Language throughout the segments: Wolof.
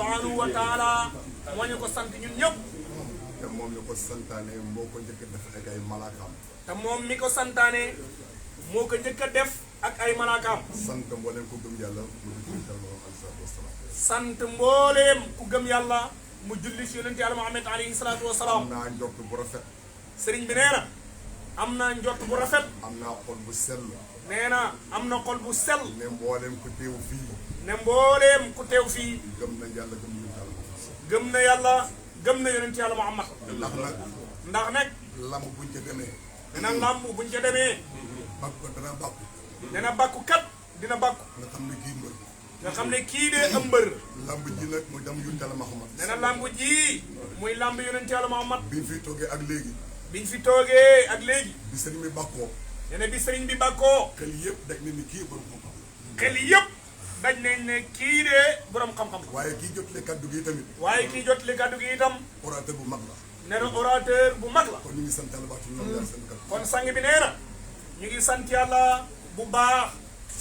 subhanahu wa taala moo ñu ko sant ñun ñëpp. te moom mi ko santaane moo ko njëkk a def ak ay malaakaam. te moom mi ko santaane moo ko njëkk a def ak ay malaakaam. sant mbooleem ku gëm yàlla mu julli ci Muhammad alayhi salaatu wasalaam. sant mbooleem ku gëm yàlla mu julli ci yonent yàlla Muhammad alayhi salaatu wasalaam. am naa njort bu rafet. sëriñ bi nee na am naa njort bu rafet. am naa xol bu sell. nee na am na xol bu sell. ne mbooleem ku teew fii. ne mbooleem ku teew fii. gëm na yàlla gëm na yàlla. gëm na yàlla gëm na yonent yàlla Muhammad. ndax nag lamb buñ ca demee. dina lamb buñ ca demee. bàkk ko dana bàkku. dina bàkku kat dina bàkku. nga xam ne kii mbër. nga xam ne kii dee am mbër. lamb ji nag muy dem yonent yàlla Muhammad. nee na lamb ji muy lamb yonent yàlla Muhammad. biñ fi toogee ak léegi. biñ fi toogee ak léegi. bi sëriñ bi bàkkoo. nee na bi sëriñ bi bàkkoo. xel yëpp daj nañ ni kii borom xam-xam. xel yëpp daj nañ ne kii dee borom xam-xam. waaye kii jotale kaddu gi tamit. waaye kii jotali kaddu gi itam. orateur bu mag la. nee na orateur bu mag la. kon ñu ngi sant yàlla baax ci ñoom ñaar seen kaddu. kon sang bi nee na ñu ngi sant yàlla bu baax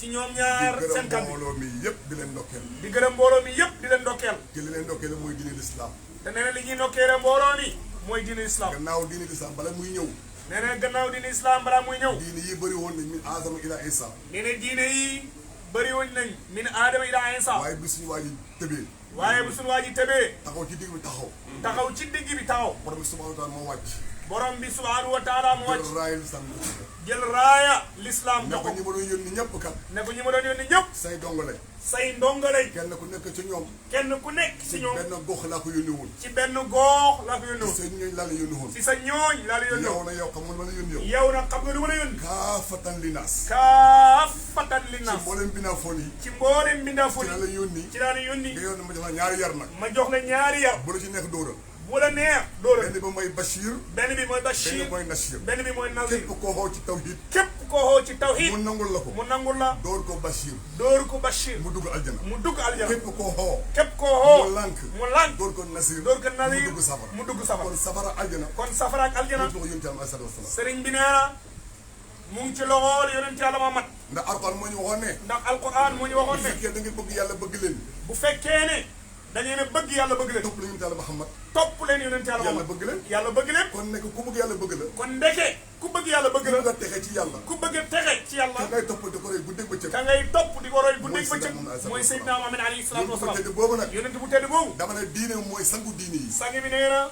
ci ñoom ñaar seen di gërëm kaddu. mbooloo mi yëpp di leen ndokkeel. di gërëm mbooloo mi yëpp di leen ndokkeel. te li leen ndokkeel mooy diine lislaam. te nee na li ñuy ndokkeele mbooloo mi mooy diine islam. gannaaw diine lislaam bala muy ñëw. nee na gannaaw diine islam balaa muy ñëw. diine yi bëri woon nañ min aadama ila isa. nee na diine yi bëri woon nañ min aadama ila insa. waaye bi suñu waa ji tëbee. waaye bu suñu waa ji tëbee. taxaw ci digg bi taxaw. taxaw ci digg bi taxaw. borom bi subhanahu wa taala moo wàcc. borom bi subhanahu wa taala mu wàcc. jël raayul lislaam jël raaya l'islam ne jox ko ko. ñi ma doon yónni ñëpp kat. ne ko ñi ma doon yónni ñëpp. say dongale. say ndongale. kenn ku nekk ci ñoom. kenn ku nekk si ñoom. benn gox laa ko yónni woon. ci benn goox laa ko yónni woon. seen ñooñ laa la yónni woon. si sa ñooñ laa la yónni yow woon. na yow xam nga ma la yónni yow. yow nag xam nga lu ma la yónni. kaafatan linaas. kaafatan ci linnaas. mboolem binaa foon yi. ci mboolem mbindaa fu ci la la yónni. ci laa la yónni. nga yoon ma jox la ñaari yar nag. ma jox la ñaari yar. bu la ci nekk dóoral. bu la neex dóoral. benn ba mooy Bachir. benn bi mooy Bachir. benn mooy Nasir. benn bi mooy Nazir. képp koo xoo ci tawhid. képp koo xoo ci tawhid. mu nangul la ko. mu nangul la. dóor ko Bachir. dóor ko Bachir. mu dugg aljana. mu dugg aljana. képp koo xoo. képp koo xoo. mu lànk. mu lànk. dóor ko Nasir. dóor ko Nazir. mu dugg safara. mu dugg safara. kon safara aljana. kon safara ak aljana. mu yónni Yàlla sallallahu alayhi wa sallam. sëriñ bi nee na mu ngi ci loxool yonent yàlla Muhammad. ndax alquran moo ñu waxoon ne. ndax alquran moo ñu bu waxoon ne. fekkee da ngeen bëgg yàlla bëgg leen. bu fekkee ne da ngeen a bëgg yàlla bëgg leen. topp la yonent Yàlla Muhammad. topp leen yonent yàlla yàlla Muhammad. bëgg leen. yàlla bëgg leen. kon nekk ku bëgg yàlla bëgg la. kon ndeke ku bëgg yàlla bëgg gën la. nga texe ci yàlla. ku bëgg a texe ci yàlla. ka ngay topp di ko roy bu dégg bëccëg. ka ngay topp di ko roy bu mooy dégg bëccëg. mooy Seydina Muhammad alayhi salaatu yonent bu wasalaam. tedd boobu nag. yonent bu tedd boobu. dama ne diine mooy sangu diine yi. sang bi nee na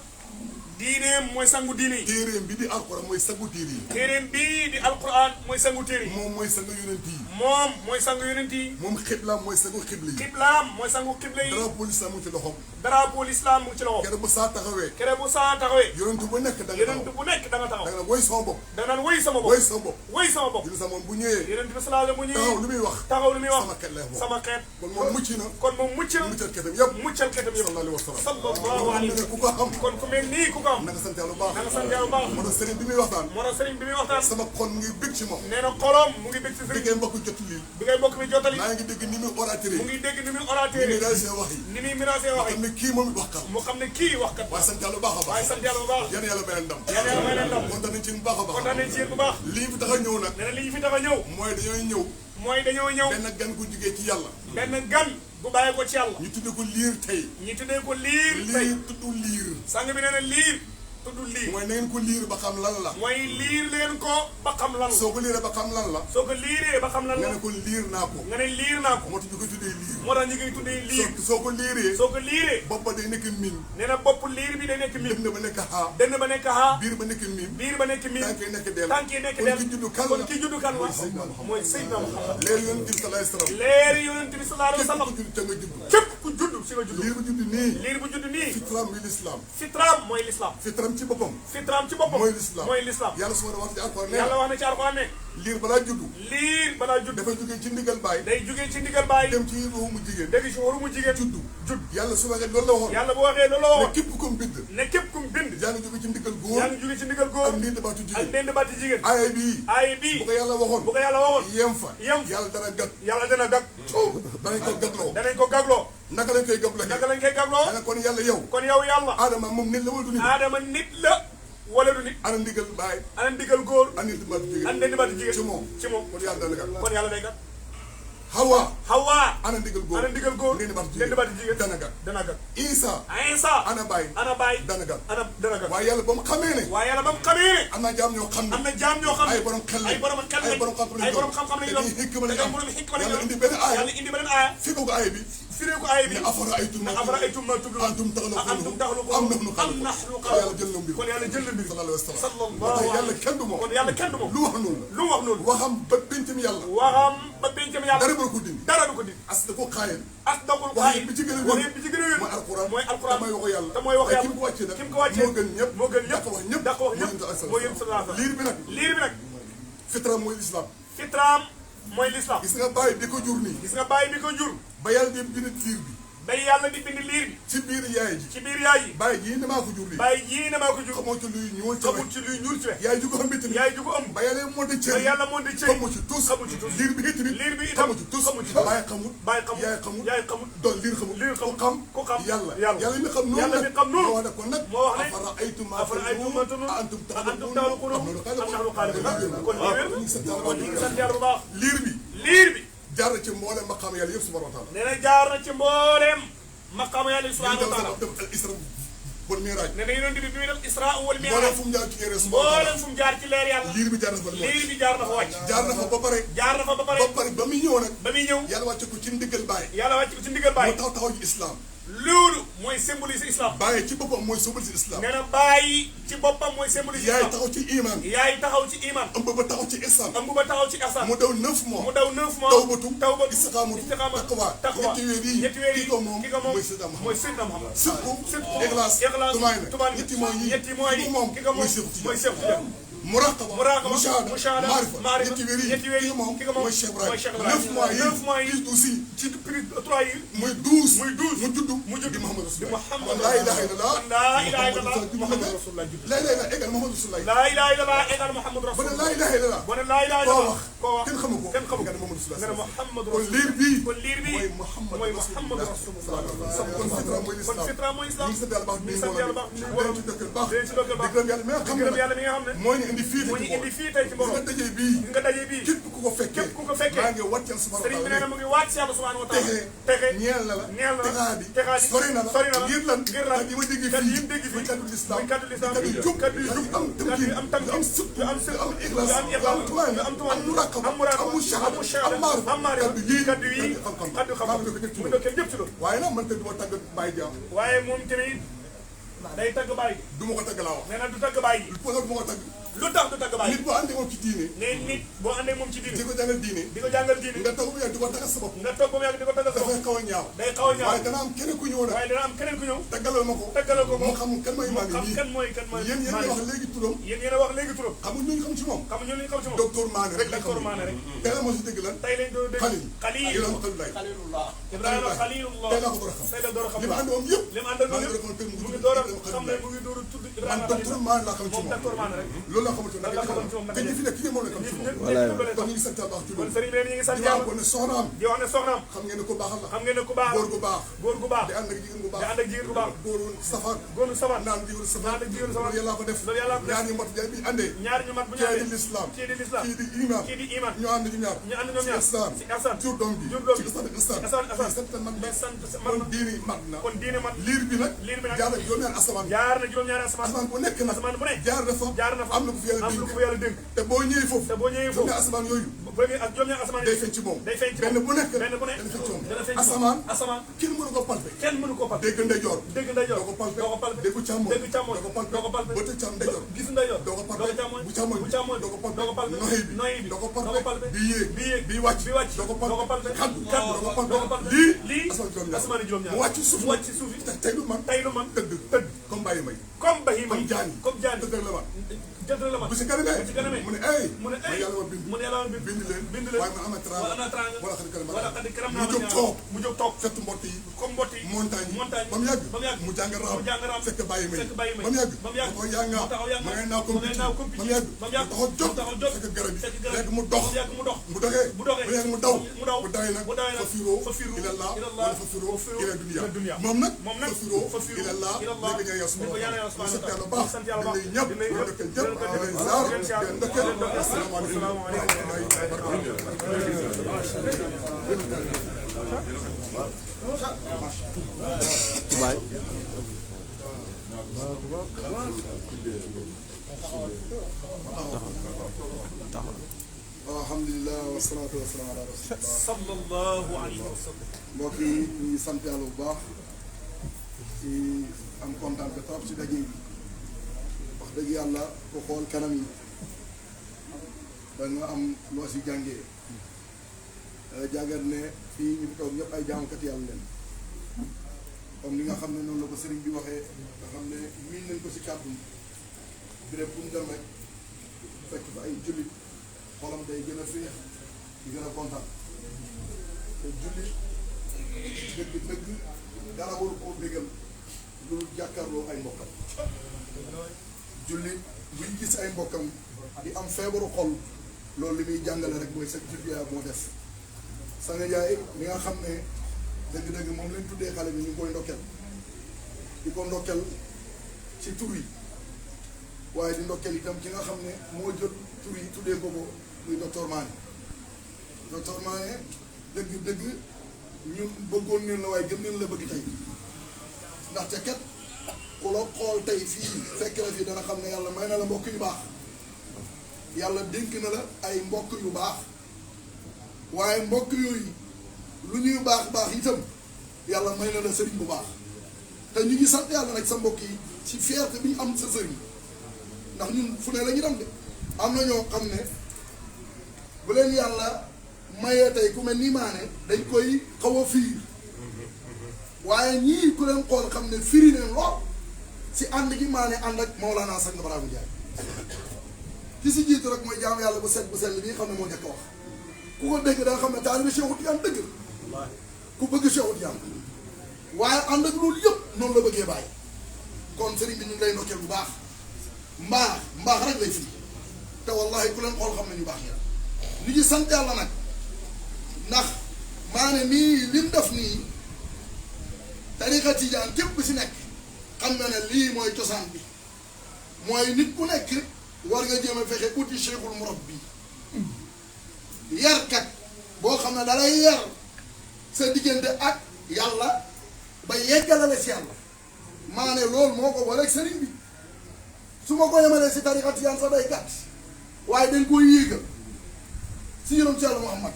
diineem mooy sangu diine yi. téeréem bi di alquran mooy sangu téere yi. téereem bii di alquran mooy sangu téere yi. moom mooy sangu yonent yi. moom mooy sangu yonent yi. moom xiblaam mooy sangu xibla yi. xiblaam mooy sangu xibla yi. drapeau l'islam mu ci loxoom. drapeau l'islam mu ngi ci loxo. keroog bu saa taxawee. kere bu saa taxawee. yonent bu nekk da nga yonent taxaw. bu nekk da nga taxaw. da nga woy sama bopp. da nga naan wëy sama bopp. woy sama bopp. wëy sama bopp. dina sa moom bu ñëwee. yonent bi sallallahu alayhi wa taxaw sallam lu muy wax. taxaw lu muy wax sama xeet lay wax. sama xeet. kon moom mucc na. kon moom mucc na. muccal xeetam yëpp. muccal xeetam yëpp. sallallahu alayhi wa sallam. sallallahu alayhi wa sallam. ku ko xam. kon ku mel nii ku ko am. na nga sant yàlla bu baax. na nga sant yàlla bu baax. moo tax sëriñ bi muy waxtaan. moo tax sëriñ bi muy waxtaan. sama xol mu ngi bég ci moom. nee na xolom mu ngi bég si bi sëriñ ngay mbokk jot lii. bi ngay bokk mi jottali. maa ngi dégg ni muy orateur mu yi. ngi dégg ni muy ni orateur muy daal seen wax yi. ni muy menacé wax xam yi. ne kii moom it wax kat. mu xam ne kii wax kat. waaye sant yàlla bu baax a baax. waaye sant yàlla bu baax. yéen yàlla may leen ndam. yàlla yàlla may leen ndam. kontaan nañ ci bu baax a baax. kontaan nañ ci yéen bu baax. lii fi tax a ñëw nag. nee na li ñu fi tax a ñëw. mooy dañoo ñëw. mooy dañoo ñëw. benn gan gu jugee ci yàlla. benn gan bu bàyyi ko ci yàlla. ñu tuddee ko liir tey. ñi tuddee ko liir tey. liir tudd liir. sang bi nee na liir tudd liir. mooy na ngeen ko liir ba xam lan la. mooy liir leen ko ba xam lan la. soo ko liiree ba xam lan la. soo ko liiree ba xam lan nga la. ne ko liir naa ko. nga ne liir naa ko. moo tax ñu koy tuddee liir. moo tax ñu koy tuddee liir. soo ko liiree. soo ko liiree. bopp ba day nekk miin. nee na bopp liir bi day nekk miin. dënn ba nekk xaa. dënn ba nekk haa. biir ba nekk miin. biir ba nekk miin. tànk yi nekk dell. tànk yi nekk kon dell. ki juddu kan la. kon ki juddu kan la. mooy Seydina Muhammad. mooy Seydina Muhammad. léegi yonent bi sallallahu alayhi wa sallam. leeri yonent bi sallallahu alayhi wa sallam. képp ku judd te nga judd. képp ku judd si nga judd. liir bu judd nii. liir bu judd nii. fitram bi l'islam. fitraam mooy l'islam. fitram ci boppam. fitraam ci boppam. mooy l'islam. mooy l'islam. yàlla su ma wax ci alquran yàlla nee wax na ci alquran ne. liir balaa judd. liir balaa judd. dafay jógee ci ndigal baay. day jugee ci ndigal baay. dem ci ruuxu mu jigéen. dégg ci waru mu jigéen. judd. judd. yàlla su waxee loolu la waxoon. yàlla bu waxee loolu la ne waxoon. képp ku mu bind. ne képp ku mu bind. yaa ngi jóge ci ndigal góor. yaa ngi jugee ci ndigal góor. ak ndénd baatu ak jigéen. ndend baati jigéen. aaya bii. ay bii. bu ko yàlla waxoon. bu ko yàlla waxoon. yem fa. yem fa. yàlla dana gag. yàlla dana gag. danañ ko gagloo. danañ ko gagloo. naka lañ koy gagloo. naka lañ koy gagloo. dana kon yàlla yow. kon yow yàlla. Adama moom nit la wala du nit. Adama nit la wala du nit. ana ndigal baay. ana ndigal góor. ana ndénd baatu jigéen. ana ndend baati jigéen. ci moom. ci moom. kon yàlla dana gag. kon yàlla day gag. Hawa ana ndigal góor leen baat jigéen dana gat Isa ana bàyyi dana gat waaye yàlla ba mu xamee ne am na jaam ñoo xam ne ay borom xel ay borom xam-xam lañu doon hikma lañu am yàlla indi benn aaya fi ko aaya bi ne afara aytum ma tubdu antum taxluqu am nahnu xaaliquun kon yàlla jël na mbir sallallahu alayhi wa sallam yàlla kenn du moom lu wax noonu waxam ba bincam yàlla dara du ko dindi as da ko xaayal wax bi ci gën a wér mooy alquran mooy waxu yàlla te ki mu ko wàccee nag moo gën ñëpp dàq wax ñëpp mooy yéen sallallahu alayhi wa sallam liir bi nag fitraam mooy l'islam gis nga bàyyi bi ko jur nii ba yàlla di bind liir bi ci biir yaay ji bàyyi jii ne maa ko jur lii xamoo ci luy ñuul ci wet yaay ju ko ëmb tamit ba yàlla moo de cër xamu ci tus liir bi tamit xamu ci tus bàyyi xamul yaay xamul doon liir xamul ku xam yàlla mi xam noonu moo wax ne kon nag afara aytum ma tanzurun antum taxluquun am nahnu xaaliquun kon ñu ngi sant yàlla bu baax liir bi jaar na ci mboolem maqaam yàlla yëpp subhanahu wa taala nee na jaar na ci mboolem maqaam yàlla subhanahu wa taala def al isra wal mi'raj nee na yonent bi muy def isra wal mi'raj mboolem fu mu jaar ci leer mboolem fu mu jaar ci leer yàlla liir bi jaar na fa wàcc jaar na fa ba pare ba muy ñëw nag yàlla wàcce ko ci ndigal baay mu taxaw ci islam loolu mooy symbolise islam bàyyi ci boppam mooy symbolise islam nee na bàyyi ci boppam mooy symbolise islam yaay taxaw ci iman ëmb ba taxaw ci ihsan mu daw 9 mois tawbatu istiqaamatu taqwa ñetti weer yi ki ko moom mooy Seydina Muhammad sirku ixlaas tumaay ñetti mooy ki moom mooy Seexu muraqaba mushahada maarifa ñetti weer yi ki ko moom mooy Cheikh Ibrahima 9 mois yi aussi ci prix 3 yi muy 12 mu judd di Muhammad Rasulullah laa ilaaha illallah Muhammad Rasulullah laa ilaaha illallah égal Muhammad Rasulullah laa ilaaha illallah égal Muhammad Rasulullah laa ilaaha illallah bu ne laa ilaaha illallah koo wax kenn xamu ko nga ne Muhammad Rasulullah kon liir bi mooy Muhammad Rasulullah kon fitra mooy islam ñu sant yàlla baax ñu war ci dëkkal baax di gërëm yàlla mi nga xam ne moo ñu indi fii tey ci mbooloo nga daje bii képp ku ko fekkee maa ngi wàccal subhanahu wa taala sëriñ bi nee na mu ngi wàcc yàlla subhanahu wa taala texe ñeel na la texaadi sori na la ngir lan yi ma dégg fii muy kaddu l'islam kaddu yu jub am tam am sut am ixlaas am tumaan am muraqaba am mushahada am maarifa kaddu yi kaddu xam mu ndokkee ñëpp ci loolu waaye nag man te du ma tàgg bàyyi jaam waaye moom tamit day tagg bàyyi du ma ko tagg laa wax nee na du tagg bàyyi du ma ko tagg lu tax du tagg bàyyi nit boo àndee moom ci diine ne nit boo àndee moom ci diine di ko jàngal diine nga toog ba yàgg di ko taggal sa bopp dafay xaw a ñaaw waaye dana am keneen ku ñëw taggalal ma ko mu xam kan mooy maam yi yéen yéen wax léegi turam xamuñ ñu xam ci moom docteur Mané rek la xam tey la moo si dégg lan Ibrahima Khalilullah tey la ko door a xam li ma ànd moom yëpp mu ngi door a xam ne mu ngi door a tudd Ibrahima docteur Mané laa xam ci moom loolu la xamante ne te ñi fi nekk ki moom la xam ci moom kon ñu ngi sant baax ci loolu sëriñ bi ñu ngi sant yàlla di wax ne soxnaam xam ngeen ne ku baax la góor gu baax di ànd ak jigéen gu baax góoru safar naan jigéen safar yàlla ko def ñaar ñu mat bi àndee kii di l'islam kii di iman ñu ànd ñu ñaar ci ihsan jur doom bi ci ihsan sant mag kon diini mat na liir bi nag jaar na juróom-ñaari asamaan bu nekk nag jaar na fa am na ku fi yàlla dénk te boo ñëwee foofu ne asamaan yooyu day feeñ ci moom benn bu nekk dana feeñ ci moom asamaan kenn mënu ko palpe dégg ndeyjoor doo ko palpe déggu càmmoñ doo ko palpe bëtë càmm ndeyjoor doo ko palpe bu càmmoñ doo ko palpe noy bi doo ko palpe bi yéeg bi wàcc doo ko palpe kaddu doo ko palpe lii asamaan juróom-ñaar mu wàcc suuf tey lu man tëdd comme bàyyi may comme jaani tëdd la man bu si kanamee mu ne ma yàlla ma bind leen waaye man am na teraanga wala xadi karam mu jóg toog fekk mbott yi montagne ba mu yàgg mu jàng raam fekk bàyyi may ba mu yàgg ko yaa nga ma ngay naaw comme ba mu yàgg mu taxaw jóg fekk garab yi léegi mu doxee ba yàgg mu daw bu dawee nag fa firoo ilallah wala fa firoo ila dunya moom nag fa firoo ilallah léegi ñaa yàlla sant yàlla baax di lay ñëpp di leen zaar di leen ndokkeel asalaamaaleykum alhamdulilah wasalaatu wasalaam ala rasulillah sallallahu alayhi wa sallam. mbokk yi ñu ngi sant yàlla bu baax ci am kontaan bi trop ci daje bi wax dëgg yàlla ku xool kanam yi da nga am loo si jàngee jàngat ne fii ñu toog ñëpp ay jaamkat yàlla leen comme li nga xam ne noonu la ko sëriñ bi waxee nga xam ne miin nañ ko si kàddu bi rek bu mu dem rek fekk fa ay jullit xolam day gën a féex di gën a kontaan te jullit dëgg dara waru koo bégal loolu jàkkaarloo ay mbokkam jullit buy gis ay mbokkam di am feebaru xol loolu li muy jàngale rek mooy sa jullit moo def Sanga Ndiaye mi nga xam ne dëgg-dëgg moom lañ tuddee xale bi ñu ngi koy ndokkel di ko ndokkel ci tur yi waaye di ndokkel itam ki nga xam ne moo jot tur yi tuddee ko ko muy docteur Mané dëgg ñun bëggoon neen la waaye gëm neen la bëgg tey ndaxte kat ku la xool tey fii fekk la fii dana xam ne yàlla may na la mbokk yu baax yàlla dénk na la ay mbokk yu baax waaye mbokk yooyu lu ñuy baax itam yàlla may na la sëriñ bu baax te ñu ngi sant yàlla nag sa mbokk yi ci fierté bi ñu am sa sëriñ ndax ñun fu ne la ñu dem de am na ñoo xam ne bu leen yàlla mayee tey ku mel ni Mané dañ koy xaw a fiir waaye ñii ku leen xool xam ne firi neen lool si ànd gi Mané ànd ak Mawlana Sang Baraabu Njaay ki si jiitu rek mooy jaam yàlla bu sell bii xam ne moo njëkk a wax ku ko dégg da nga xam ne taalibe Cheikhu Tijaan dëgg la ku bëgg Cheikhu Tijaan waaye ànd ak loolu yëpp noonu la bëggee bàyyi kon sëriñ bi ñu ngi lay ndokkeel bu baax mbaax rek lay firi te wallahi ku leen xool xam ne ñu baax ñi li ci sant yàlla nag ndax Mané mii li mu def nii tariqa Tijaan képp ku si nekk xam na ne lii mooy cosaan bi mooy nit ku nekk war nga jéem a fexe uti cheikhul murabbi yarkat boo xam ne dalay yar sa diggante ak yàlla ba yeggalale si yàlla Mané loolu moo ko booleeg sëriñ bi su ma ko yemalee si tariqa Tijaan sax day gàtt waaye dañ koy yéegal si yonent yàlla Muhammad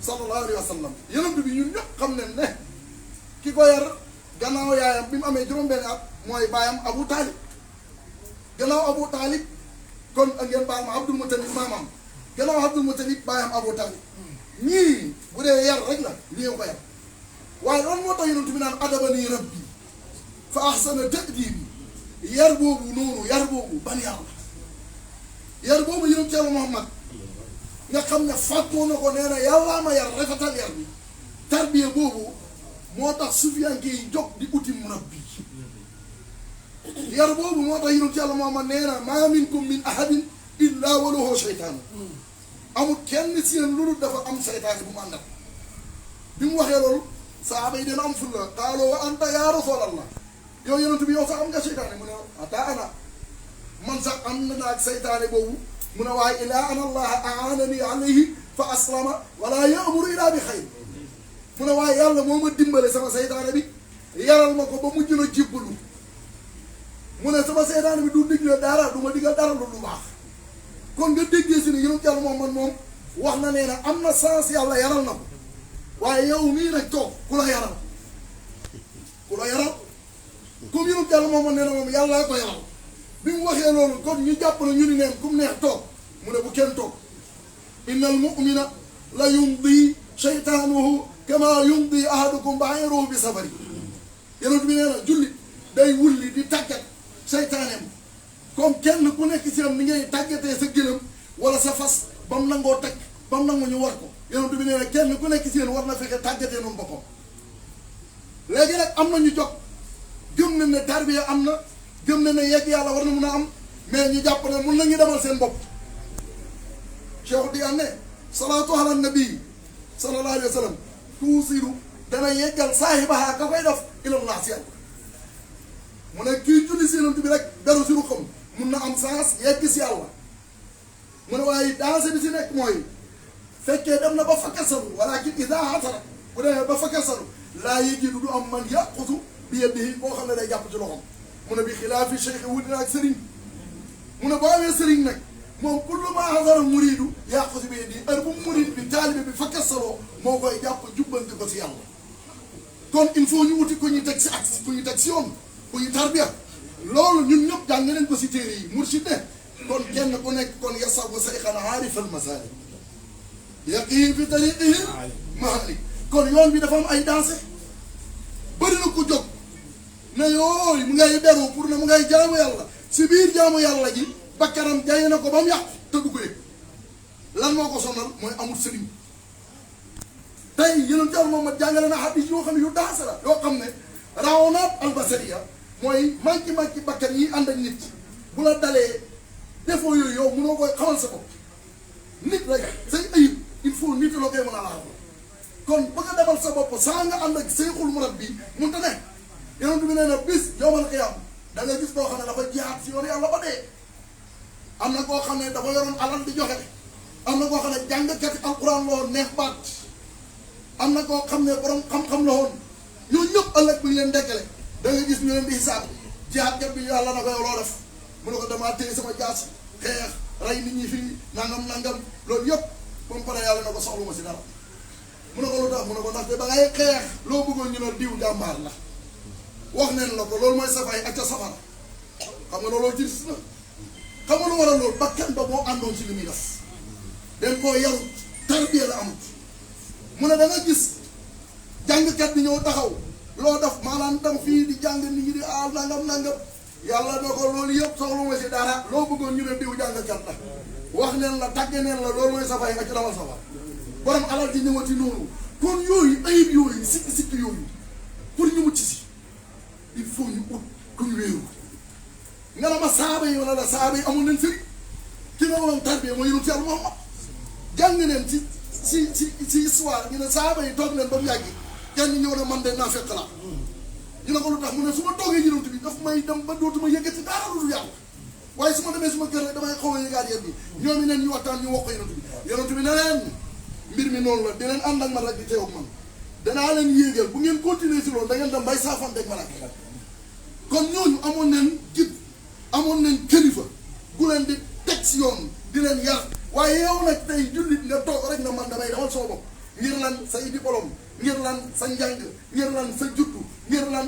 sallallahu alayhi wa sallam yonent bi ñun ñëpp xam ne ne ki ko yar gannaaw yaayam bi mu amee juróom-benn at mooy baayam Abu Taalib gannaaw Abu Taalib kon ak ngeen baal ma Abdul Mutalib maamam gannaaw Abdul Mutalib baayam Abu Taalib ñii bu dee yar rek la lii ko yar waaye lan moo tax yonent bi naan adabani rabbi fa ahsana ta'dibi yar boobu noonu yar boobu ban yar la yar boobu yonent yàlla Muhammad nga xam ne fàttoo na ko nee na yàllaa ma yar rafetal yar bi tarbiya boobu moo tax sufiyanke yi jóg di uti murabbi yar boobu moo tax yonent yàlla Muhammad nee na maa minkum min ahadin illa wa lahu shaytaan amul kenn si yéen loolu dafa am seytaane bu mu àndal bi mu waxee loolu saaba yi dina am fulla qaaloo wa anta ya rasulallah yow yonent bi yow sax am nga seytaane mu ne ata ana man sax am na naag seytaane boobu mu ne waaye ilaa an allaha aanani alayhi fa aslama wala yamuru ila bi xayr mu ne waaye yàlla moo ma dimbale sama seytaane bi yaral ma ko ba mujj na jébbalu mu ne sama seytaane bi du digle dara du ma digal dara lu baax kon nga déggee si ne yonent yàlla moom wax na nee na am na sens yàlla yaral na ko waaye yow mii nag toog ku la yaral comme yonent yàlla moom nee na moom yàllaa ko yaral bi mu waxee loolu kon ñu jàpp na ñu ni neen ku mu neex toog mu ne bu kenn toog inna al mu'mina la yumdi shaytaanuhu kama yumdi ahadukum ba'iruhu bi safari yonent bi nee na jullit day wulli di tàggat seytaaneem comme kenn ku nekk ci am ni ngay tàggatee sa gëlëm wala sa fas ba mu nangoo teg ba mu nangu ñu war ko yonent bi nee na kenn ku nekk ci yéen war na fexe tàggatee noonu boppam léegi nag am na ñu jóg gëm na ne tarbiya am na gëm na ne yegg yàlla war na mun a am mais ñu jàpp ne mun nañu demal seen bopp Cheikh Tijaan ne salaatu ala nabi sallallahu alayhi wa sallam tuusiru dana yeggal saahibaha ka koy def ilam naa si yàlla mu ne kii julli si yonent bi rek beru si ruqam mun na am sens yegg si yàlla mu ne waaye danger bi si nekk mooy fekkee dem na ba fakkasalu walakin ida hatara bu demee ba fakkasalu laa yajidu du am man yaqutu bi yadihi koo xam ne day jàpp ci loxom mu ne bi xilaafi cheikh wuti na ak sëriñ mu ne boo amee sëriñ nag moom kullu ma hadara muridu yaqutu bi yadihi heure bu murid bi taalibe bi fakkasaloo moo koy jàpp jubbanti ko si yàlla kon il faut ñu wuti ku ñu teg si ak ku ñu teg si yoon ku ñu tarbiya loolu ñun ñëpp jàng nañ ko si téere yi mursid ne kon kenn ku nekk kon yasabu sayxan aarifal masalik yaqii fi tariqihi mahalik kon yoon bi dafa am ay danse bëri na ko jóg ne yooyu mu ngay beru pour ne mu ngay jaamu yàlla si biir jaamu yàlla ji bakkanam jaay na ko ba mu yàqu te du ko yëg lan moo ko sonal mooy amul sëriñ tey yéen a moom jàngale na xadis yoo xam ne yu danse la yoo xam ne rawonaat albasariya mooy manki bakkan yi ànd ak nit bu la dalee défaut yooyu yow mënoo koy xamal sa bopp nit rek say ayib il faut nit la koy mën a laal kon bëgg a demal sa bopp saa nga ànd ak sayxul murabbi mun te ne yonent bi nee na bis yowmal qiyaam da nga gis koo xam ne dafa jihaat si yoon yàlla ba dee am na koo xam ne dafa yoroon alal di joxe am na koo xam ne jàngkati alquran la woon neex baat am na koo xam ne borom xam-xam la woon ñooñu ñëpp ëllëg bu ñu leen dekkale da nga gis ñu leen di xisaab jihaatkat bi yàlla na ko yow loo def mu ne ko damaa téye sama jaas xeex rey nit ñi fii nangam loolu yëpp ba mu pare yàlla na ko soxlu ma si dara mu ne ko lu tax mu ne ko ndaxte ba ngay xeex loo bëggoon ñu ne diw jàmbaar la wax neen la ko loolu mooy safay ak ca safara xam nga loolu gis na xam nga lu war a loolu bakkan ba moo àndoon ci li muy def den koo yaru tarbiya la amut mu ne da nga gis jàngkat bi ñëw taxaw loo def maanaam tam fii di jàng nit ñi di nangam yàlla na ko loolu yëpp soxlu ma si dara loo bëggoon ñu ne diw jàngkat la wax neen la tàgge neen la loolu mooy safay nga ci dawal safar borom alal ji ñëwati noonu kon yooyu ayib yooyu sikki yooyu pour ñu mucc si il faut ñu ut ku ñu wéeru nga ne ma saaba yi wala la saaba yi amul nañ sëriñ ki nga waroon tarbiya mooy yonent Yàlla Muhammad jàng neen ci histoire ñu ne saaba yi toog leen ba mu yàgg kenn ñëw ne man de naa fekk la ñu ne ko lu tax mu ne su ma toogee yonent bi daf may dem ba dootuma yëkkati dara lu dul yàlla waaye su ma demee suma kër rek damay xaw a yëgaat yéen bi ñoom neen ñu waxtaan ñu wax ko yonent bi ne leen mbir mi noonu la di leen ànd ak man rek di teew ak man danaa leen yéegal bu ngeen continuer si loolu da ngeen dem bay saafante ak malaaka kon ñooñu amoon nañ gid amoon nañ kilifa gu leen di teg si yoon di leen yar waaye yow nag tey jullit nga toog rek na man damay demal sama bopp ngir lan say diplôme ngir lan sa njàng ngir lan sa juddu ngir lan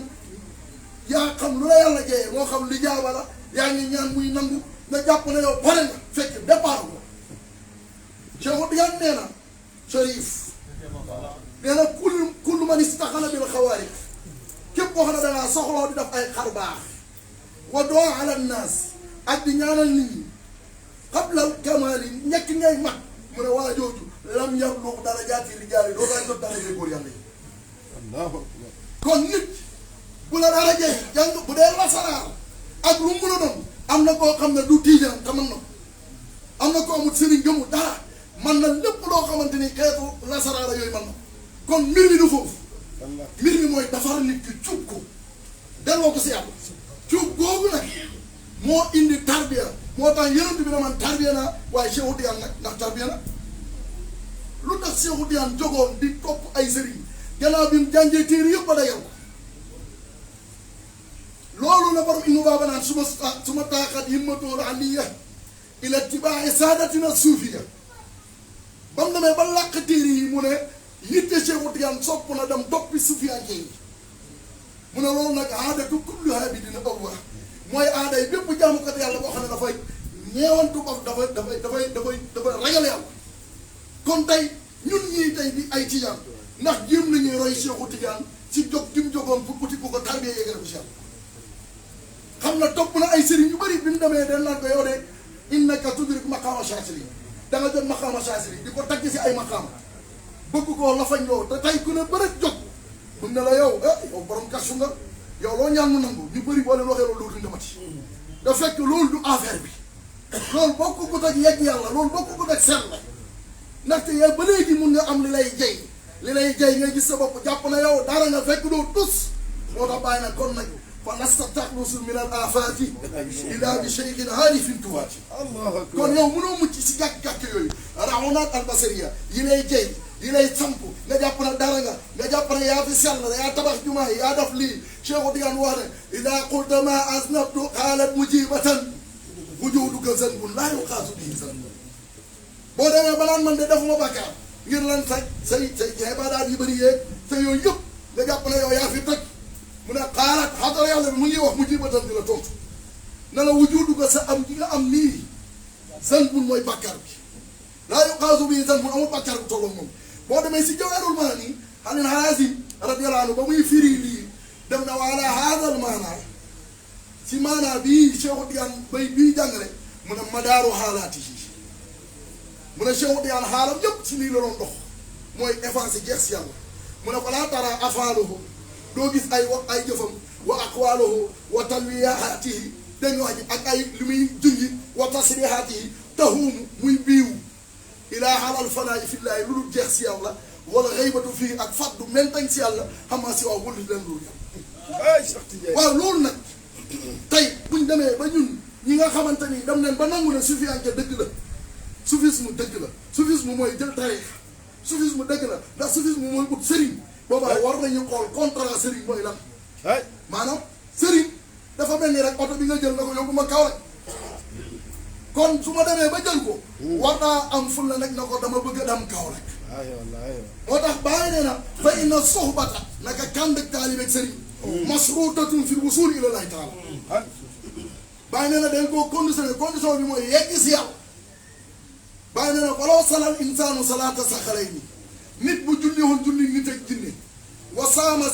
yaa xam lu la yàlla jeyee moo xam li jaaba la yaa ngi ñaan muy nangu nga jàpp ne yow pare nga fekk départ ko Cheikh Tidiane nee na Cherif nee na kullu man istaxala bil xawaariq képp koo xam ne dangaa soxloo di def ay xar baax wa doo ala naas ak di ñaanal nit ñi xablal kamaal yi ñekk ngay mag mu ne waa jooju lam yabluq darajaati rijaal yi doo lay jot daraja góor yàlla yi kon nit bu la darajee jàng bu dee lasaraar ak lu mu mën a doon am na koo xam ne du tiijaan te mën na ko am na ko amul sëriñ gëmu dara man na lépp loo xamante ni xeetu lasaraara yooyu man na kon mbir mi du foofu mbir mi mooy defar nit ki cuub ko delloo ko si yàlla cuub googu nag moo indi tarbiya moo tax yonent bi ne man tarbiya naa waaye Cheikh Tidiane nag ndax tarbiya na lu tax Cheikh Tidiane jogoon di topp ay sëriñ gannaaw bi mu jàngee téere yëpp ba dayal ko loolu la borom inu baaba naan suma taaxat himmatul aliya ila tibaa'i saadatina suufiya ba mu demee ba làq téere yi mu ne yitte Cheikh Tidiane sopp na dem doppi suufiyanke yi mu ne loolu nag aadatu kullu abidina awwa mooy aaday bépp jaamukat yàlla boo xam ne dafay ñeewantu bopp dafay ragal yàlla kon tey ñun ñii tey di ay tijaan ndax jéem nañuy roy Cheikh Tidiane ci jóg gi mu jógoon pour uti ko tarbiya yeegale ko Cheikh xam na topp na ay sëriñ yu bëri bi mu demee den naan ko yow de innaka tudrik maqaama Shaazili da nga jot maqaama Shaazili di ko tagg si ay maqaama bëgg koo lafañ loo te tey ku ne bëri jóg mun na la yow yow borom kasu nga yow loo ñaan mu nangu ñu bëri boo leen waxee loolu dootuñ demati da fekk loolu du affaire bi loolu bokk ko ak yegg yàlla loolu bokk ko ak seet la ndaxte yow ba léegi mun nga am li lay jay nga gis sa bopp jàpp na yow dara nga fekk doo tus moo tax bàyyi nag kon nag فلست تخلص من الآفات إلا بشيخ عارف تواتي kon yow mënoo mucc si gàkk-gàkk yooyu raxunaat albasariya yi lay jey yi lay samp nga jàpp na dara nga jàpp ne yaa fi sell yaa tabax jumaa yaa def lii Cheikh Tidiane wax ne ida qulta ma aznabtu qaalat mujibatan wujuduka zanbun laa yuqaasu bihi zanbun boo demee balaan man de defuma bàkkaar ngir lan say ibaadaat yu bëri yeeg te yooyu yëpp nga jàpp ne yow yaa fi toj mu ne xaalat xadara yàlla bi mu ngi wax mujibatan di la tontu na la wujuduka sa am gi nga am nii zanbun mooy bàkkaar bi laa yuqaasu bihi zanbun amul bàkkaar bu tolloog moom boo demee si Jawahirul Maani xalin Haazim radiyallahu anhu ba muy firi lii dem na waala haadal maanaa si maanaa bii Cheikh Tidiane bay bii jàngale mu ne madaaru xaalaati yi mu ne Cheikh Tidiane xaalam yëpp si lii la doon dox mooy effacé jeex si yàlla mu ne fa laa tara afaaluhu doo gis ay wax ay jëfam wa aqwaaluhu wa talwiyaatihi dégg nga wax ji ak ay li muy junji wa tasrihaatihi tahuumu muy biiw ilaa xaalal fanaayi fillaahi lu dul jeex si yàlla wala xëybatu fii ak faddu mentañ si yàlla xamaa si waaw wëllu leen loolu yàlla waaw loolu nag tey buñ demee ba ñun ñi nga xamante ni dem nañ ba nangu ne sufiyanke dëgg la soufisme dëgg la soufisme mooy jël tarix soufisme dëgg la ndax soufisme mooy ut sëriñ boobaa war nañu xool contrat sëriñ mooy lan maanaam sëriñ dafa mel ni rek oto bi nga jël na ko yóbbu ma kaw rek kon su ma demee ba jël ko war naa am ful la nag na ko dama bëgg a dem kaw rek moo tax bàyyi nee na fa inna sohbata naka kànd ak taalibeeg sëriñ masruutatun fil wusuul ilallaahi taala bàyyi nee na dañ koo conditionné condition bi mooy yegg si yàlla bàyyi nee na faloo salal insaanu salaata saxalayni nit bu julliwoon julli nit ak jinne wa saama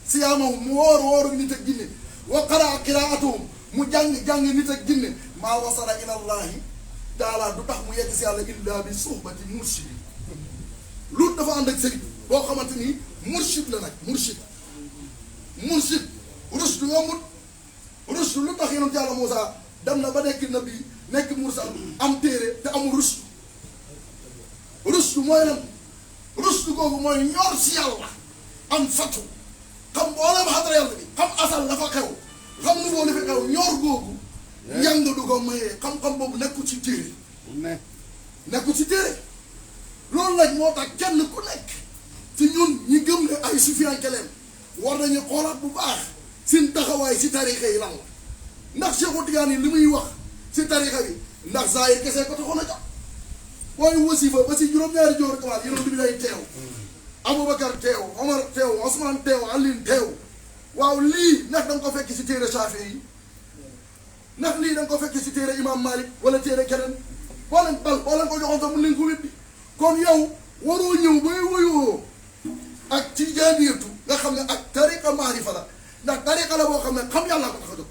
siyaamahum mu wóoru nit ak jinne wa qaraa qiraatuhum mu jàng nit ak jinne maa wasala ilallahi taala du tax mu yegg si yàlla illa bi suhbati murshid lu dafa ànd ak sëriñ boo xamante ni murshid la nag murshid rushd yombut rushd lu tax yonent yàlla Muusaa dem na ba nekk nabi nekk mursal am téere te amul rushd mooy lan rushd googu mooy ñor si yàlla am fatu xam mboolem xadara yàlla bi xam asal la fa xew xam nu boo li fi xew ñor googu njàng du ko mayee xam-xam boobu nekku ci téere loolu nag moo tax kenn ku nekk ci ñun ñi gëm ne ay sufiyanke leen war nañu xoolaat bu baax seen taxawaay si tarixa yi lan la ndax Cheikh Tidiane li muy wax si tarixa bi ndax zaahir kese ko taxoon a jox booy wasifa ba si juróom-ñaari joor kamaal yonent bi lay teew Aboubacar teew Omar teew Ousmane teew Alioune teew waaw lii ndax da nga ko fekk si téere Shaafi yi ndax lii da nga ko fekk si téere Imam Malik wala téere keneen boo leen ko joxoon sax mun leen ko wéddi kon yow waroo ñëw bay woyoo ak tijaaniyatu nga xam ne ak tariqa maarifa la ndax tariqa la boo xam ne xam yàlla ko tax a jóg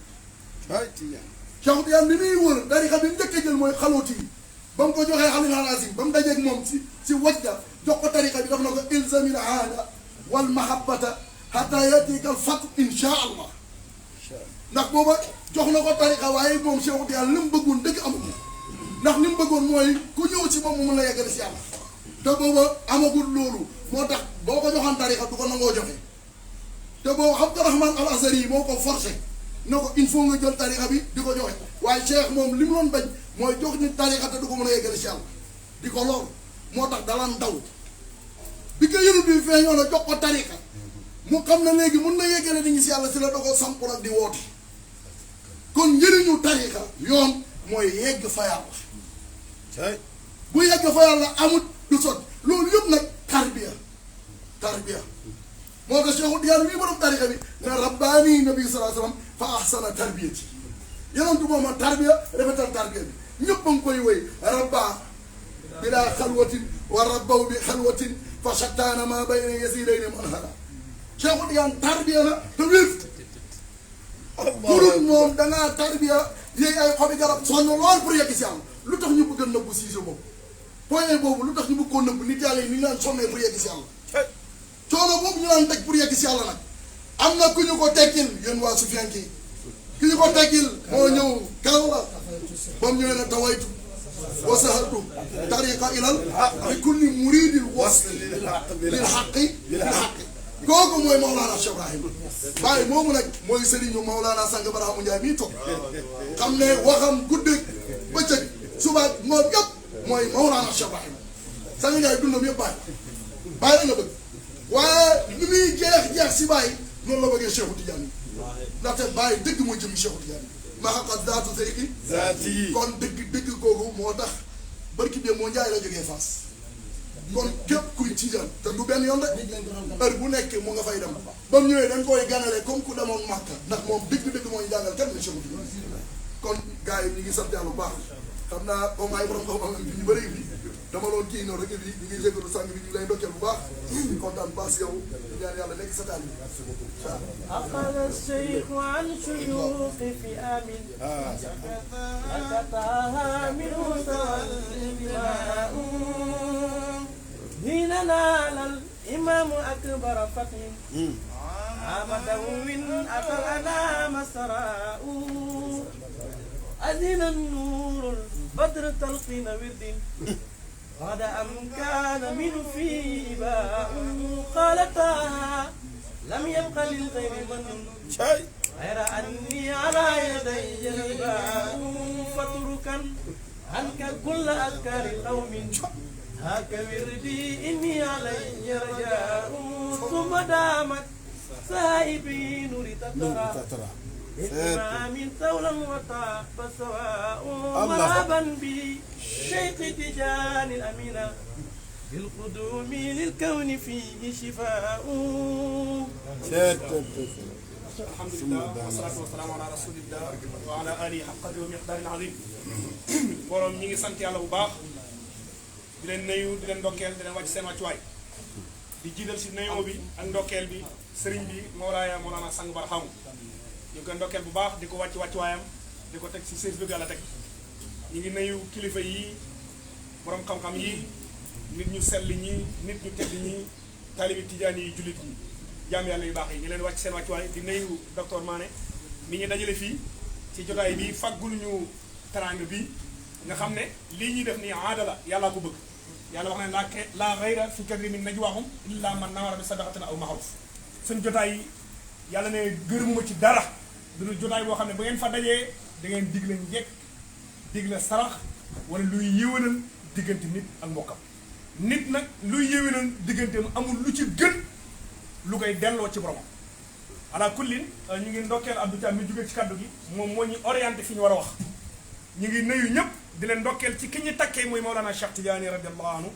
Cheikh Tidiane bi muy wër tariqa bi njëkk a jël mooy xalooti yi ba mu ko joxee xalil halasim ba mu dajeeg moom si wajja jox ko tariqa bi daf na ko ilzamil aada wal mahabbata hatta yatika al fat insha allah ndax booba jox na ko tariqa waaye moom Cheikh Tidiane li mu bëggoon dëgg amagul ndax li mu bëggoon mooy ku ñëw ci moom mu mën la yeggale si yàlla te booba amagul loolu moo tax boo ko joxoon tariqa du ko nangoo joxe te boobu Abdourahman al Azari yi moo ko forcé ne ko il faut nga jël tariqa bi di ko joxe waaye Cheikh moom li mu doon bañ mooy jox nit tariqa te du ko mën a yeggale si yàlla di ko lool moo tax dalaan daw bi ko yënut bi feeñoo na jox ko tariqa mu xam ne léegi mën na yeggale di ngi si yàlla si la da ko samp nag di woote kon njëriñu tariqa yoon mooy yegg fa yàlla bu yegg fa yàlla amut du sot loolu yëpp nag tarbiya moo tax Cheikh Tidiane mii borom tariqa bi ne rabbaani nabi sallallahu alayhi wa sallam fa ahsana tarbiyati yonentu mooma tarbiya rafetal tarbiya bi ñëpp a ngi koy wéy rabba bila xalwatin wa rabbaw bi xalwatin fa shattaana ma bayna yasidayni manhala Cheikh Tidiane tarbiya na te wér burul moom dangaa tarbiya yéegi ay xobi garab sonn lool pour yegg si yàlla lu tax ñu bëgg a nëbbu siise boobu point boobu lu tax ñu bëgg koo nëbbu nit yàlla yi ni ñu naan sonnee pour yegg si yàlla coono boobu ñu naan teg pour yegg si yàlla nag am na ku ñu ko tekkil yéen waa sufiyanke yi ku ñu ko tekkil moo ñëw kaw la ba mu ñëwee ne tawaytu wa sahaltu tariqa ilal li kulli muridil wasl lil xaqi kooku mooy Maulana Cheikh Ibrahim Baye moomu nag mooy Serigne Maulana Sang Barham Ndiaye mii toog xam ne waxam guddeeg bëccëg suba ngoon yëpp mooy Maulana Cheikh Ibrahim Sang Ndiaye dundam yëpp Baye la bëgg waaye li muy jeex si Baye noonu la bëggee Cheikh Tidiane ndaxte Baye dëgg mooy jëm Cheikh Tidiane ma xaqat zaatu zeyki zaati kon dëgg kooku moo tax barki bi moo Njaay la jógee Fass kon képp kuy Tijaan te du benn yoon de heure bu nekk mu nga fay dem ba mu ñëwee dañ koy ganale comme ku demoon Màkka ndax moom dëgg mooy jàngal kenn la Cheikh Tidiane kon gars yi ñu ngi sant yàlla bu baax xam naa comme ay borom xam-xam bi ñu bëri bi dama loon kii noonu rek bi ñu ngi jégalu sang bi ñu lay ndokkeel bu baax di kontaan baax si yow di ñaan yàlla nekk sa taal bi أخذ الشيخ عن شيوخ في آمن أكتاها منه سوى حين نال الإمام أكبر فتح عمده من أتى الأنام سراء أذن النور البدر تلقين ورد قد أم كان من فيه باء قالتها لم يبق للغير من غير أني على يدي الباء فتركا عنك كل أذكار قوم هاك وردي إني علي رجاء ثم دامت سائبي نور تترى إمام ثولا وطاب سواء مرحبا بشيخ تجان الأمينة بالقدوم للكون فيه شفاء. الحمد لله والصلاة والسلام على رسول الله وعلى آله حق قدره ومقدار عظيم. borom ñi ngi sant yàlla bu baax di leen nuyu di leen ndokkeel di leen wàcc seen wàccuwaay di jiital si nuyoo bi ak ndokkeel bi sëriñ bi Mawlana Sang Barham ñu koy ndokkeel bu baax di ko wàcc wàccuwaayam di ko teg si service bi yàlla teg ñu ngi nuyu kilifa yi borom xam-xam yi nit ñu sell ñi nit ñu tedd ñi taalibi tijaan yi jullit ñi jaam yàlla yu baax yi ñu leen wàcc seen wàccuwaay di nuyu docteur Mané mi ñu dajale fii ci jotaay bi faggul ñu teraanga bi nga xam ne lii ñuy def nii aada la yàllaa ko bëgg yàlla wax ne la ghayra fi kadri min najwaahum illa man nawara bi sadaqatin aw ma'ruf suñ jotaay yi yàlla ne gërëmuma ci dara duñu jotaay boo xam ne ba ngeen fa dajee da ngeen digle njekk digle sarax wala luy yéwénal diggante nit ak mbokkam nit nag luy yéwénal digganteem amul lu ci gën lu koy delloo ci boromam ala kullin ñu ngi ndokkeel Abdou Thiam mi jógee ci kaddu gi moom moo ñu orienté fi ñu war a wax ñu ngi nuyu ñëpp di leen ndokkeel ci ki ñu takkee muy Mawlana Cheikh Tidiane radiyallahu anhu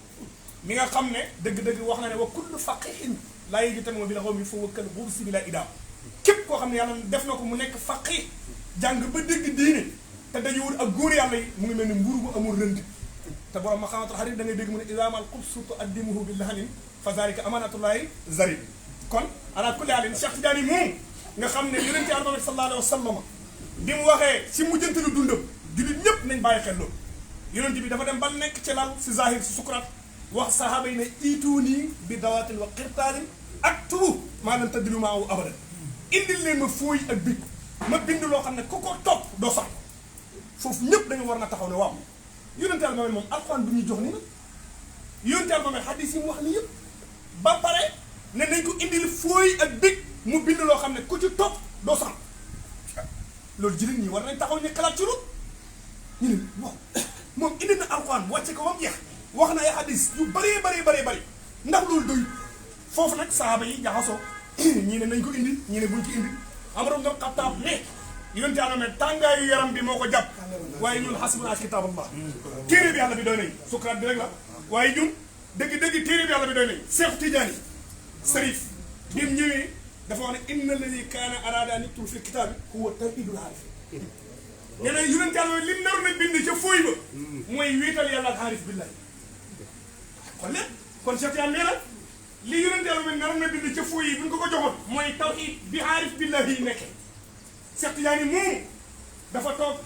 mi nga xam ne dëgg-dëgg wax na ne wa kullu faqihin laa yajtami'u bil ghawmi fa huwa kal ghursi bila idaam képp koo xam ne yàlla def na ko mu nekk faqih jàng ba dégg diine te dajewul ak góor yàlla yi mu ngi mel ni mburu bu amul rënd te borom maqaamatul xarit da ngay dégg mu ne idaamal xubsu tuaddimuhu bi lahanin fa zalika amanatullahi zarib kon ala kulli halin Cheikh Tidiane moom nga xam ne yonent Yàlla Muhammad sallallahu alayhi wa sallam bi mu waxee si mujjantalu dundam jullit ñëpp nañ bàyyi xel loolu yonent bi dafa dem ba nekk ci lal si zahir si sukuraat wax sahaaba yi ne ituunii bi dawaatin wa qirtaanin aktubu maa lam tadillu maahu abadan indil leen ma fooy ak big ma bind loo xam ne ku ko topp doo sax foofu ñëpp dañu war na taxaw ne waaw yonent Yàlla Muhammad moom alxuraan bu ñuy jox ni nag yonent Yàlla Muhammad xadis yi mu wax ni yëpp ba pare ne nañ ko indil fooy ak big mu bind loo xam ne ku ci topp doo sax loolu jigéen ñi war nañ taxaw ñu xalaat ci loolu ñu ne waaw moom indi na alxuraan wàcce ko ba mu jeex wax na ay xadis yu bëree ndax loolu doy foofu nag saaba yi jaxasoo ñii ne nañ ko indi ñii ne buñ ci indi Umar ibn Xattaab ne yonent Yàlla ne tàngaayu yaram bi moo ko jàpp waaye ñun xasbunaa kitaaballah téere bi yàlla bi doy nañ sukuraat bi rek la waaye ñun dëgg téere bi yàlla bi doy nañ Seex Tijaani Sariif bi mu ñëwee dafa wax ne inna alladi kaana araada an yaktuba fi kitaabi huwa tawhiidul aarif nee na yonent Yàlla li mu naroon a bind ca fooy ba mooy wéetal yàlla ak aarif billahi kon lépp kon Cheikh Tidiane nee na li yonent Yàlla mooy naroon a bind ca fooy yi bu ñu ko joxoon mooy tawhiid bi aarif billahi yi nekkee Cheikh Tidiane moomu dafa toog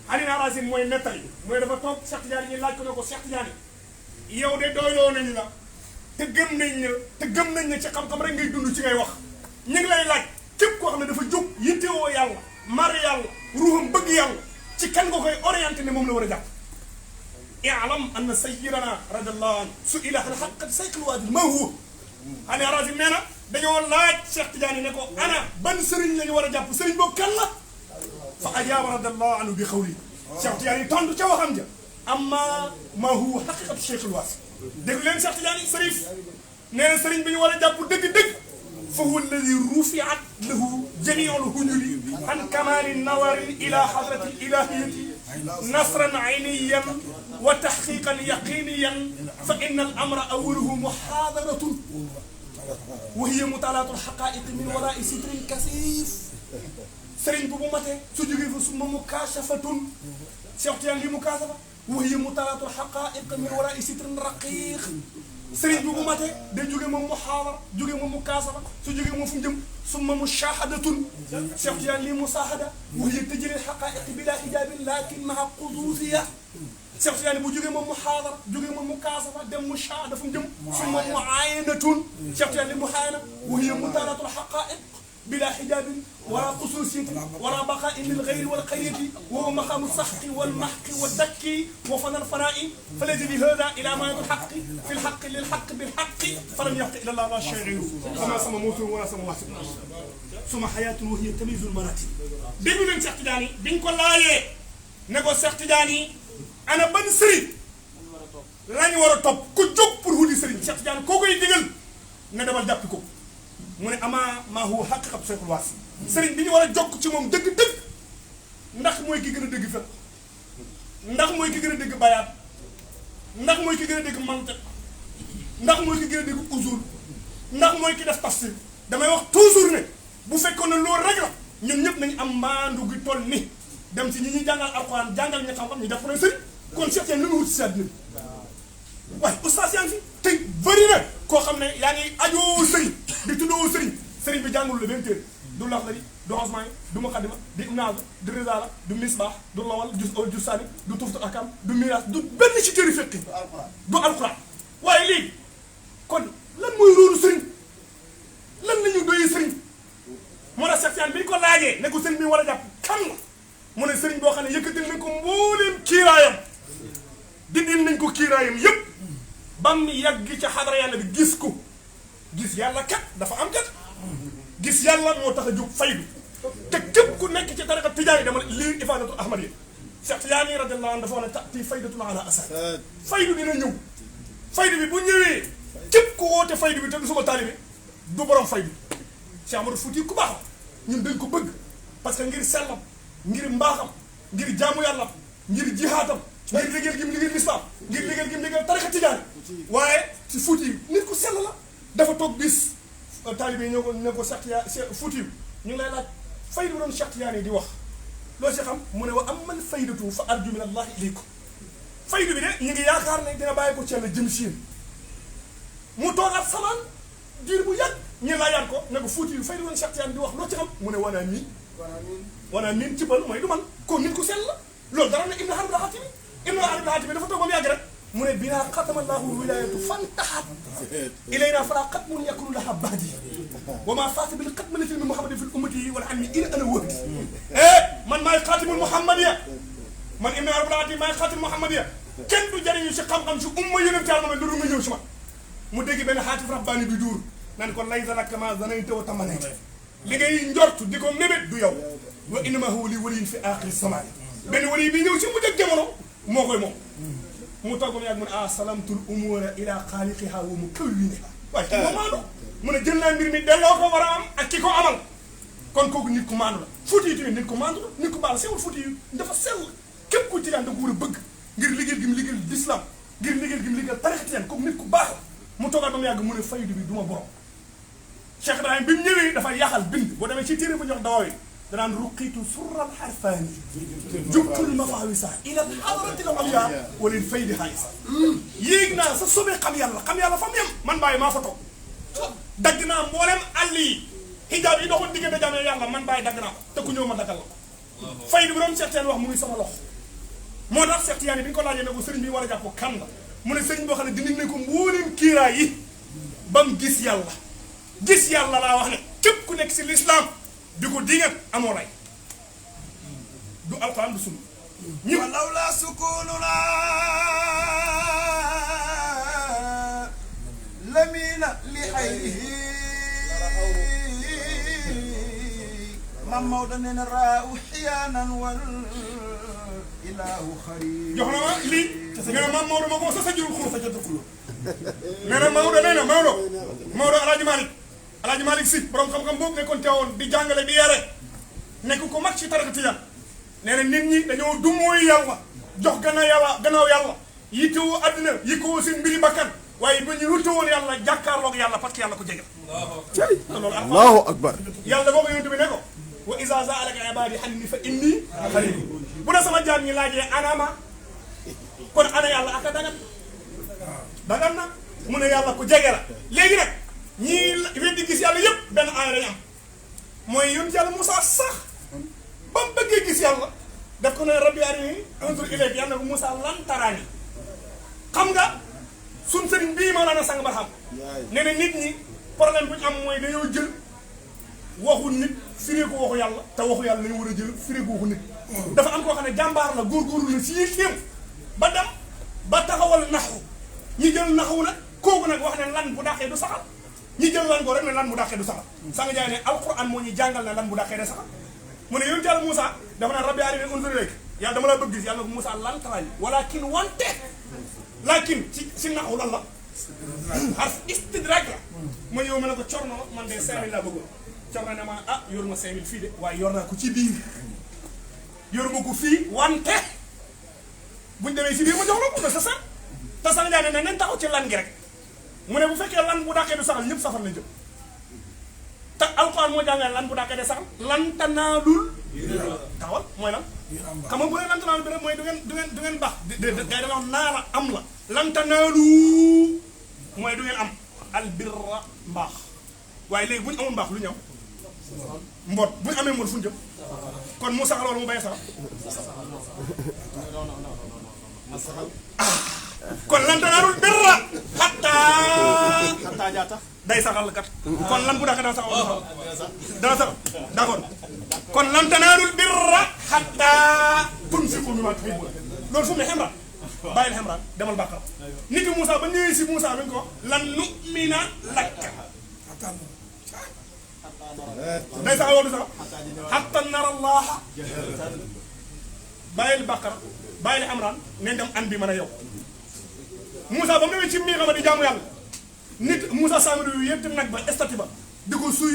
Alioune Aracine mooy nettali mooy dafa toog Cheikh Tidiane ñu laaj ko ne ko Cheikh Tidiane yow de doyloo nañ la te gëm nañ ne ci xam-xam rek ngay dund ci ngay wax ñu ngi lay laaj képp koo xam ne dafa jóg yittewoo yàlla mar yàlla ruuxam bëgg yàlla ci kan nga koy orienté ne moom la war a jàpp i'lam anna sayyidana radiyallahu anhu su'ila an haqqat sayqil waadi ma huwa Alioune Aracine nee na dañoo laaj Cheikh Tidiane ne ko ana ban sëriñ la ñu war a jàpp sëriñ boobu kan la fa ajaaba radiyallahu anhu bi xawli Cheikh Tidiane tontu ca waxam ja amma ma huwa haqiqatu Cheikh al Waasi dégg leen Cheikh Tidiane Sërif nee na sëriñ bi ñu war a jàpp dëgg-dëgg fa huwa alladi rufiat lahu jamiu lhujuri an kamali nawari ila hadrati ilahiyati nasran ayniyan wa tahqiqan yaqiniyan fa inna al amra awaluhu muhadaratun wa hiya mutalaatu alxaqaiq min warai sitrin kasif sëriñ bu matee su jógee fa summa mukashafatun Cheikh Tidiane li mukashafa wa hiya mutalaatu alxaqaiq min warai sitrin raqiq sëriñ bu matee day jógee moom muhaadara jógee moom mukashafa su jógee moom fu mu jëm summa mushahadatun Cheikh Tidiane li musahada wa hiya tajri alxaqaiq bila hijabin lakinnaha qudusiya Cheikh Tidiane bu jógee moom muhaadara jógee moom mukashafa dem mushahada fu mu jëm summa muayanatun Cheikh Tidiane li muayana wa hiya mutalaatu alxaqaiq بلا حجاب ولا خصوصية ولا بقاء للغير والخير وهو مقام السحق والمحق والدك وفن الفناء فليس بهذا إلى ما الحق في الحق للحق بالحق فلم يحق إلى الله لا شيء غيره وما سمى موت ولا سمى واسع ثم حياة وهي تمييز المراتب déglu leen Cheikh Tidiane biñ ko laajee ne ko Cheikh Tidiane ana ban sëriñ lañ war a topp ku jóg pour wuti sëriñ Cheikh Tidiane koo koy digal ne demal jàppi ko mu ne amaa maa huwa haqiqatu Cheikh al Waasi sëriñ bi ñu war a jokk ci moom dëgg-dëgg ndax mooy ki gën a dégg fépp ndax mooy ki gën a dégg bayaat ndax mooy ki gën a dégg mantiq ndax mooy ki gën a dégg usul ndax mooy ki def tafsir damay wax toujours ne bu fekkoon ne loolu rek la ñun ñëpp nañu am maandu gi toll ni dem si ñi ñuy jàngal alxuraan jàngal ñu xam-xam ñu def ko sëriñ kon Cheikh Tidiane lu mu wut si àddina bi waaye oustaz yaa ngi fi te bëri na koo xam ne yaa ngi ajoo sëriñ di tuddoo sëriñ bi jàngul la benn téere du Laxdari du Usmaan du Muqaddima du Ibnaaz du Risaala du Misbaax du Lawal du Saani du Tuftul Ahkaam du Miraas du benn ci téere fiqh du alxuraan waaye léegi kon lan mooy róolu sëriñ lan la ñu doyee sëriñ moo tax Cheikh Tidiane bi ñu ko laajee ne ko sëriñ bi war a jàpp kan la mu ne sëriñ boo xam ne yëkkatil nañ ko mbooleem kiiraayam dindil nañ ko kiiraayam yëpp bam yàgg ca xadara yàlla bi gis ko gis yàlla kat dafa am kat gis yàlla moo tax a jóg faydu te képp ku nekk ci tariqa tijaani dama lii ifaadatul ahmadiya Cheikh Tidiane radiyallahu anhu dafa wax ne tati faydatun ala asar faydu dina ñëw faydu bi bu ñëwee képp ku woote faydu bi te du suma taalibe du borom faydu Cheikh Amadou Fouti ku baax ñun dañ ko bëgg parce que ngir sellam ngir mbaaxam ngir jaamu yàlla ngir jihaatam ngir liggéeyal gi mu liggéeyal lislaam ngir liggéeyal gi mu liggéeyal tariqa tijaani waaye ci Fouti yi nit ku sell la dafa toog bis taalibe yi ñoo ko ne ko Cheikh Fouti yu ñu ngi lay laaj faydu doon Cheikh Tidiane di wax loo si xam mu ne wa am man faydatu fa arju min allahi ilaykum faydu bi de ñu ngi yaakaar ne dina bàyyi ko ci yàlla jëm si yéen mu toogaat samaan diir bu yàgg ñu laajaat ko ne ko Fouti yu faydu doon Cheikh Tidiane di wax loo ci xam mu ne wanaa miin ci bal mooy du man ko nit ku sell la loolu dara ne Ibn Arabi al-Hatimi dafa toog ba mu yàgg rek mu ne binaa xatama llaahu wilaayatu fantahat ilaynaa falaa xatmun yakunu lahaa ba'dii wa maa faata bil xatmi li Muhammadin fil ummati wal ilmi illa ana wahdi man maay xaatimul Muhammadiya man Ibn Arabi al-Hatimi maay xaatimul Muhammadiya kenn du jëriñu si xam-xam si umma yonent Yàlla ma loolu nga ñëw si ma mu dégg benn xaatif rabbaani bi duur naan ko laysa laka maa zanayta wa tamanayta li ngay njort di ko mébét du yow wa innamaa huwa li waliyin fi aaxiri zamaan benn wali bi ñëw si mujj ak jamono moo koy moom mu toog ba mu yàgg mu ne salamtul umuura ila xaaliqiha wa mukawwiniha waaye kii moo maandu mu ne jël naa mbir mi delloo ko war a am ak ki ko amal kon kooku nit ku maandu la Fuuti yi tamit nit ku maandu la nit ku baax la sewul Fuuti yi dafa sell képp ku Tijaan da ko war a bëgg ngir liggéeyal gi mu liggéeyal l'islam ngir liggéeyal gi mu liggéeyal tariqa Tijaan kooku nit ku baax la mu toogaat ba mu yàgg mu ne faydu bi du ma borom Cheikh Ibrahim bi mu ñëwee dafa yaxal bind boo demee ci téere bu jox dawaa yi danaan ruqitu surral xarfaani jubtul mafawisa ila xadratil aliya walil faydi xaayisa yéeg naa sa sobee xam yàlla fa mu yem man bàyyi maa fa toog dagg naa mboolem àll yi xijaab yi doxoon diggante jaamee yàlla man bàyyi dagg naa ko te ku ñëw ma daggal la ko faydu bi doon Cheikh Tidiane wax mu ngi sama loxo moo tax Cheikh Tidiane bi ñu ko laajee ne ko sëriñ bi war a jàpp kan la mu ne sëriñ boo xam ne dindi nañ ko mboolem kiiraay yi ba mu gis yàlla laa wax ne képp ku nekk si l'islam di ko dingat amoo lay du alquran du sunna ñi walaw la sukununa lamina li xayrihi Mam Maodo nee na raaw xiyaanan wal ilaahu xarit. jox na ma lii nee na maam Maodo ma ko sa jur xul sa jot xul nee na Maodo Alaaji Malick Si borom xam-xam boobu nekkoon teewoon di jàngale di yare nekk ko mag ci tariqa tijaan nee na nit ñi dañoo dummóoy yàlla jox gannaaw yàlla yittewoo àddina yittewoo seen mbiri bakkan waaye ba ñu wuttewoon yàlla jàkkaarloog yàlla parce que yàlla ko jege. Allahu akbar. yàlla boo ko yonent bi ne ko wa iza sa'alaka ibadi anni fa inni qarib bu na sama jaam ñi laajee anama kon ana yàlla aka dagan na mu ne yàlla ko jege la léegi nag ñii weddi gis yàlla yëpp benn aaya lañ am mooy yonent yàlla Moussa sax ba mu bëggee gis yàlla daf ko ne rabbi arini unzur ilayk yàlla ko Moussa lan taraani xam nga suñ sëriñ bii Mawlana Sang Barham nee na nit ñi problème bu ñu am mooy dañoo jël waxu nit firee ko waxu yàlla te waxu yàlla lañu war a jël firee ko waxu nit dafa am koo xam ne jàmbaar la góorgóorlu na si yéem ba dem ba taxawal naxu ñi jël naxu nag kooku nag wax ne lan bu dàqee du saxal ñi jël lan ko rek ne lan bu dàqee du saxal Sang Jaay ne alquran moo ñu jàngal ne lan bu dàqee da saxal mu ne yonent yàlla Moussa dafa naan rabbi arini unzur ilayk yàlla dama la bëgg gis yàlla ko Moussa lan taraani walakin wante lakin ci naxu lan la xarf istidraaj la ma yow ma ne ko corno man de 5000 laa bëggoon corno ne ma yor ma 5000 fii de waaye yor naa ko ci biir yor ma ko fii wante buñ demee si biir ma jox la ko sa san te Sang Jaay ne nañ taxaw ci lan gi rek mu ne bu fekkee lan bu dàqee du saxal ñëpp safar lañ jëm te alxuraan moo jàngale lan bu dàqee de saxal lan tanaalul taxawal mooy lan xam nga bu ne lan tanaalul bi rek mooy du ngeen baax gars yi da wax naa la am la lan tanaalu mooy du ngeen am albirra mbaax waaye léegi bu ñu amoon mbaax lu ñëw mbot bu ñu amee mbot fu ñu jëm kon mu saxal wala mu bañ a saxal kon lan tanaalul birra xattaa jaata day saxal kat kon lan bu dàqee dana saxal dana saxal d'accord kon lan tanaalul birra xattaa tunfiqu mimmaa tuhibbuun loolu fu mu ne Imraan bàyyil Imraan demal Baqara nit ki Moussa ba ñëwee si Moussa bi ñu ko lan nu'mina laka day saxal wala du saxal xattaa nara Allaaha bàyyil Baqara bàyyil Imraan nañ dem an bi mën a yow Moussa ba mu demee ci mii xama di jaamu yàlla nit Moussa Samiri yu yëpp nag ba estati ba di ko suy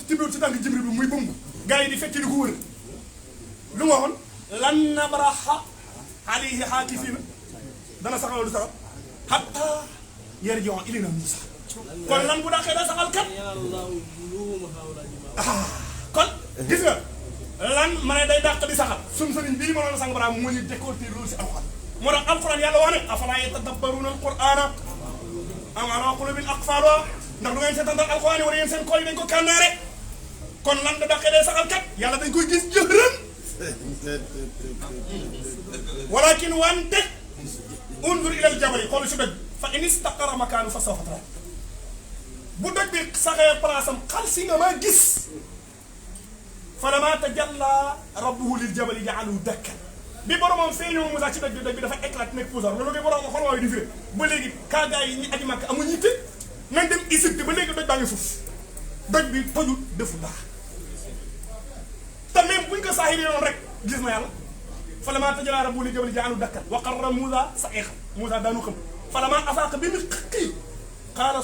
tibiwul ci tànk Jibril bi muy bëmb gars yi di fecc di ko wër lu ma waxoon lan nabraha alayhi aakifiina dana saxal du saxal hatta yarji'a ilaynaa Moussa kon lan bu dàqee da saxal kat kon gis nga lan ma ne day dàq di saxal suñu sëriñ bii Mawlana Sang Barham moo ñu décorté loolu si alxuraan moo tax alxuraan yàlla wax ne afalaa yatadabbaruuna alqur'aana am alaa quluubin aqfaaluhaa ndax du ngeen seetantal alxuraan yi wala yéen seen xol yi dañ ko kànnaare kon lan da dàqee day saxal kat yàlla dañ koy gis jëhran walakin wante undur ilal jabali xool si doj fa in istaqarra makaanu fa sawfa taraa bu doj bi saxee place am xal si nga maa gis falammaa tajallaa rabbuhu lil jabali ja'alahu dakkan bi boromam feeñoo Moussa ci doj bi dafa éclaté nekk puusar loolu de borom xol waayu di firé ba léegi kaagaay yi ñi aji màkk amuñu yitte nañ dem Égypte ba léegi doj baa ngi suuf doj bi tojut defu dara te même buñ ko saaxi noonu rek gis na yàlla falammaa tajallaa rabbuhu lil jabali ja'alahu dakkan wa qarra Moussa sa'iqan Moussa daanu xam falammaa afaaqa bi xëy qaala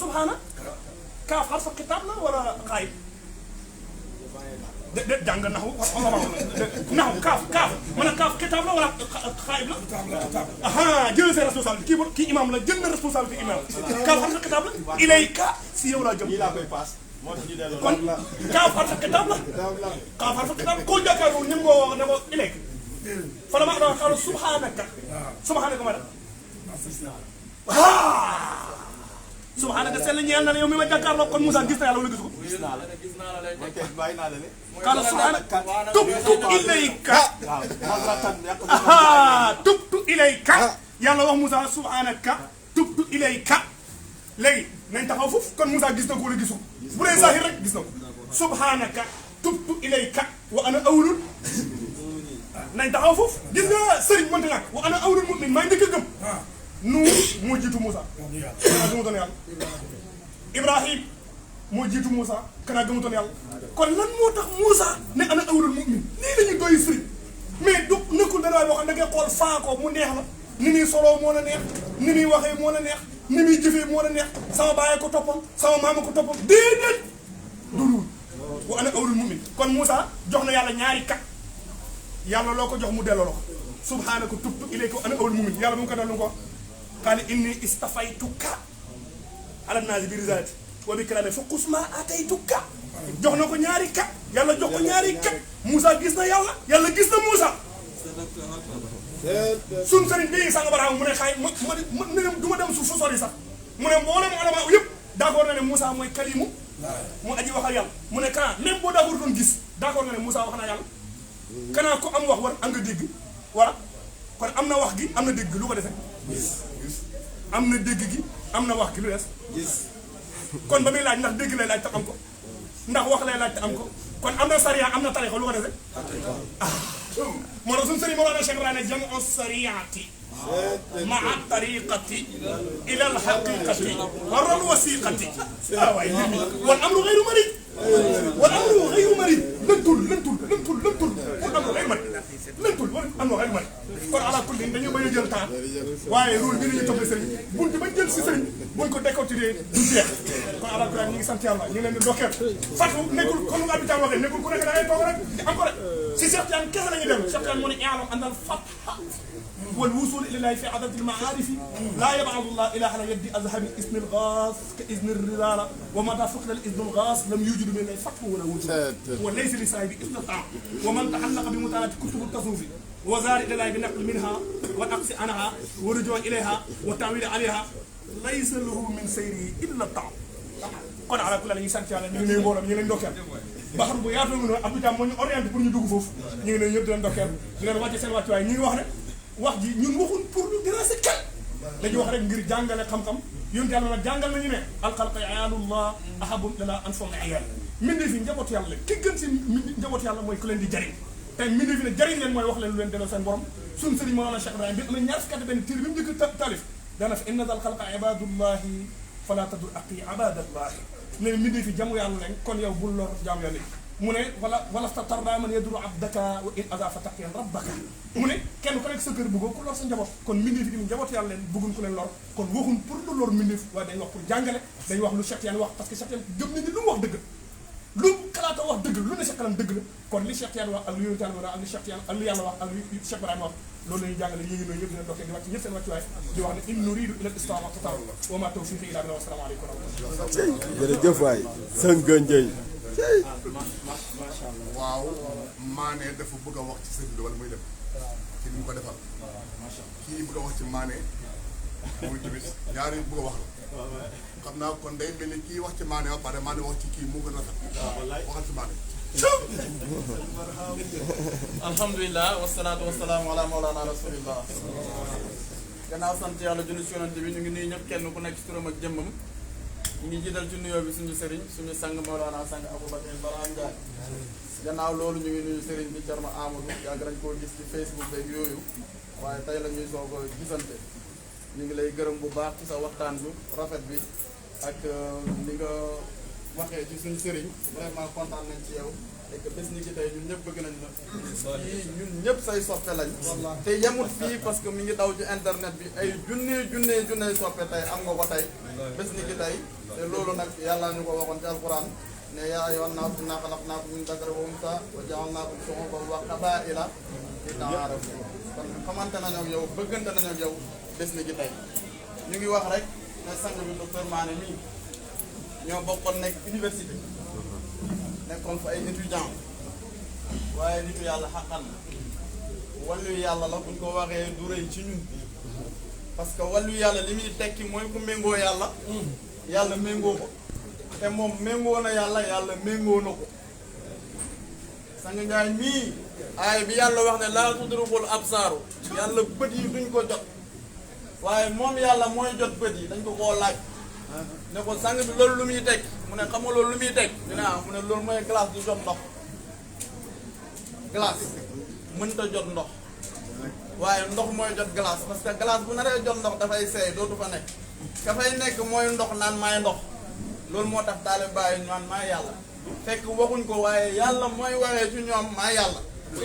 subhaana kaaf xarfa kitaab la wala xaayib de jàng naxu naxu kaaf man a kaaf kitaab la wala xaayib la aha jël sa responsabilité kii imam la jël na responsabilité imam kaaf xarfa kitaab la ilayka si yow laa jëm kon kaaf xarfa kitaab la kaaf xarfa kitaab koo jàkkaarloo ñëm ngoo wax ne ko ilayka fa la ma doon xaaral subhanaka ma def subhanaka sell ñeel na la yow mi ma jàkkaarloo kon Moussa gis na yàlla wala gisu ko قال سبحانك تبت إليك تبت إليك يلا wax Moussa subhanaka tubtu ilayka léegi nañ taxaw foofu kon Moussa gis na ko wala gisu ko bu dee zahir rek gis na ko subhanaka tubtu ilayka wa ana awwalul nañ taxaw foofu gis nga sëriñ mënta ñàkk wa ana awwalul mu'min maa njëkk a gëm nu moo jiitu Moussa du ma doon yàlla Ibrahim moo jiitu Moussa kanaa gëmutoon yàlla kon lan moo tax Moussa ne ana awwalul mu'min lii la ñu doy sëriñ mais du nekkul dara boo xam da ngay xool faako mu neex la ni muy soloo moo la neex ni muy waxee moo la neex ni muy jëfee moo la neex sama baay ko toppam sama maama ko toppam déedéet dulul wa ana awwalul mu'min kon Moussa jox na yàlla ñaari kat yàlla loo ko jox mu delloo la ko subhaanaka tubtu ilayka ana awwalul mu'min yàlla bu mu ko delloo ko qaala inni istafaytuka ala naasi bi risaati wa bi kalaami fa xus maa aataytuka jox na ko ñaari kat yàlla jox ko ñaari kat Moussa gis na yàlla yàlla gis na Moussa suñ sëriñ bii sanga baraam mu ne xaay ma du ma dem su fu sori sax mu ne mboolem ulama yëpp d'accord na ne Moussa mooy kalimu mu aji waxal yàlla mu ne kanaa même boo d'accord doon gis d'accord nga ne Moussa wax na yàlla kanaa ko am wax war am nga dégg wala kon am na wax gi am na dégg lu ko defee am na dégg gi am na wax gi lu des kon ba muy laaj ndax dégg lay laaj te am ko ndax wax lay laaj te am ko kon am na sariya am na tarixa lu ko defee moo tax suñu sëriñ Mawlana Cheikh Ibrahima jamu sariyaati maa tariqati ila alxaqiqati warral wasiqati waaye nit ñi wal amru xayru mari wal amru xayru mari lëntul wal amru xayru mari lëntul wal amru xayru mari kon ala kulli dañu bañ a jël temps waaye loolu bi nañu toppee sëriñ buntu ba jël si sëriñ buñ ko décortiquer du jeex kon ala kulli ñu ngi sant yàlla ñu ngi leen di dokkeel Fatou nekkul comme nga habitant waxee nekkul ku nekk da ngay toog rek di am ko rek si Cheikh Tidiane kese la ñuy dem Cheikh Tidiane moo ne i'lam anna al-fatha wal wusul ilallahi fi adati al-ma'arif la yab'athu Allah ila ala yadi azhabi ismi al-ghas ka izni ar-ridala wa mata fuqida al-izni al-ghas lam yujid min al-fath wala wusul wa laysa li sahibi illa ta' wa man ta'allaqa bi mutalati kutub at-tasawuf wa zari ilallahi bi naql minha wa aqsi anha wa rujuu ilayha wa ta'wil alayha laysa lahu min sayrihi illa ta' kon ala kulli ñu sant yàlla ñu ngi nuyu mbooloo ñu ngi leen ndokkeel ba xam bu yaatu mu ne Abdou Thiam moo ñu orienté pour ñu dugg foofu ñu ngi nuyu ñëpp di leen ndokkeel di leen wàcce seen wàccuwaay ñu ngi wax ne wax ji ñun waxuñ pour lu déranger kenn dañuy wax rek ngir jàngale xam-xam yonent yàlla nag jàngal nañu ne alxalqa iyaalullah ahabum lana anfa'u iyaal mbindee fi njaboot yàlla ki gën si njaboot yàlla mooy ku leen di jariñ te mbindee fi ne jariñ leen mooy wax leen lu leen delloo seen borom suñu sëriñ Mawlana Cheikh Ibrahima bi am na ñaar fukki at benn téere bi mu njëkk taalif dana fi inna dal xalqa ibadullahi fala tadur aqi ibadallahi ne mbindee fi jamu yàlla leen kon yow bul lor jaamu yàlla mu ne wala ta tarda man yaduru abdaka wa in azafa taqiyan rabbaka mu ne kenn ku nekk sa kër bëggoo ku lor sa njaboot kon mbindeef yi njaboot yàlla leen bëgguñ ku leen lor kon waxuñ pour lu lor mbindeef waaye dañ wax pour jàngale dañ wax lu Cheikh Tidiane wax parce que Cheikh Tidiane gëm nañu lu mu wax dëgg lu xalaata wax dëgg lu ne sa kanam dëgg la kon li Cheikh Tidiane wax ak lu yonent Yàlla ak li Cheikh Tidiane ak lu yàlla wax ak lu Cheikh Ibrahima wax loolu la ñuy jàngale ñu ngi noonu ñëpp dina dokkee di wàcc ñëpp seen wàccuwaay di wax ne in nuridu ila al-islaah wa ma tawfiqi illa billah wa salaamu aleykum wa rahmatullah jërëjëf waay sëñ Ndiaye waaw Mané dafa bëgg a wax ci sëriñ bi wala muy def ci ni mu ko defal kii bëgg a wax ci Mané muy tamit ñaari bëgg a wax la xam naa kon day mel ni kii wax ci Mané ba pare Mané wax ci kii moo gën a rafet waxal ci Mané alhamdulilah wasalaatu wasalaamu ala mawlana rasulillah gannaaw sant yàlla junni si yonante bi ñu ngi nuyu ñëpp kenn ku nekk ci turam ak jëmmam ñu ngi jiital ci nuyoo bi suñu sëriñ suñu sang Mawlana sang Aboubacar Barham Ndiaye gannaaw loolu ñu ngi nuyu sëriñ bi Thierno Amadou yàgg nañ koo gis ci Facebook beeg yooyu waaye tey la ñuy soog a gisante ñu ngi lay gërëm bu baax ci sa waxtaan bu rafet bi ak ni nga waxee ci suñu sëriñ vraiment kontaan nañ ci yow et que bés ni ki tey ñun ñëpp bëgg nañ la fii ñun ñëpp say soppe lañ te yemut fii parce que mi ngi daw ci internet bi ay junnee soppe tey am nga ko tey bés ni ki tey te loolu nag yàlla ñu ko waxoon ci alquran ne yaa ayyuhan naas innaa xalaqnaakum min dakarin wa unsaa wa ja'alnaakum shu'uuban wa qabaa'ila li ta'aarafu kon xamante nañoo ak yow bëggante nañoo ak yow bés ni ki tey ñu ngi wax rek ne sang bi docteur Mané mii ñoo bokkoon nekk université nekkoon fa ay étudiant waaye nitu yàlla xaqan wàllu yàlla la buñ ko waxee du rëy ci ñun parce que wàllu yàlla li muy tekki mooy ku méngoo yàlla yàlla méngoo ko te moom méngoo na yàlla yàlla méngoo na ko sang Njaay mii aay bi yàlla wax ne laa tudrikul absaaru yàlla bët yi duñ ko jot waaye moom yàlla mooy jot bët yi dañ ko koo laaj ne ko sang bi loolu lu muy teg mu ne xam nga loolu lu muy teg ñu ne mu ne loolu mooy glace du jot ndox glace mënta jot ndox waaye ndox mooy jot glace parce que glace bu naree jot ndox dafay seey dootu fa nekk ka fay nekk mooy ndox naan maay ndox loolu moo tax taalibe Baay ñaan maa yàlla fekk waxuñ ko waaye yàlla mooy waxee ci ñoom maa yàlla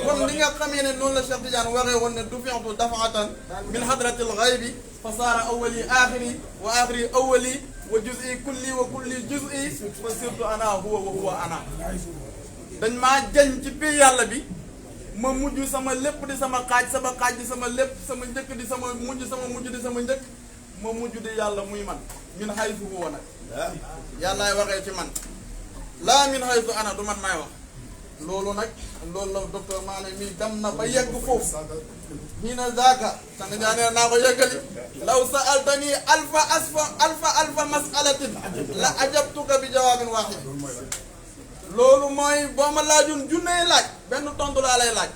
kon li nga xamee ne noonu la Cheikh Tidiane waxee woon ne du fi'tu daf'atan min hadratil ghaybi fa saara awwali aaxiri wa aaxiri awwali wa juz'i kulli wa kulli juz'i fa sirtu ana huwa wa huwa ana dañ maa jañ ci biir yàlla bi ma mujj sama lépp di sama xaaj di sama lépp sama njëkk di sama mujj di sama njëkk ma mujj di yàlla muy man min haythu huwa nag yàllaay waxee ci man laa min haythu ana du man maay wax loolu nag loolu la docteur Mané mii dem na ba yegg foofu ñii na zaaka sanga ñaanee naa ko yeggali law sa'altani alfa mas'alatin la ajabtuka bi jawaabin waahid loolu mooy boo ma laajoon junney laaj benn tontu laa lay laaj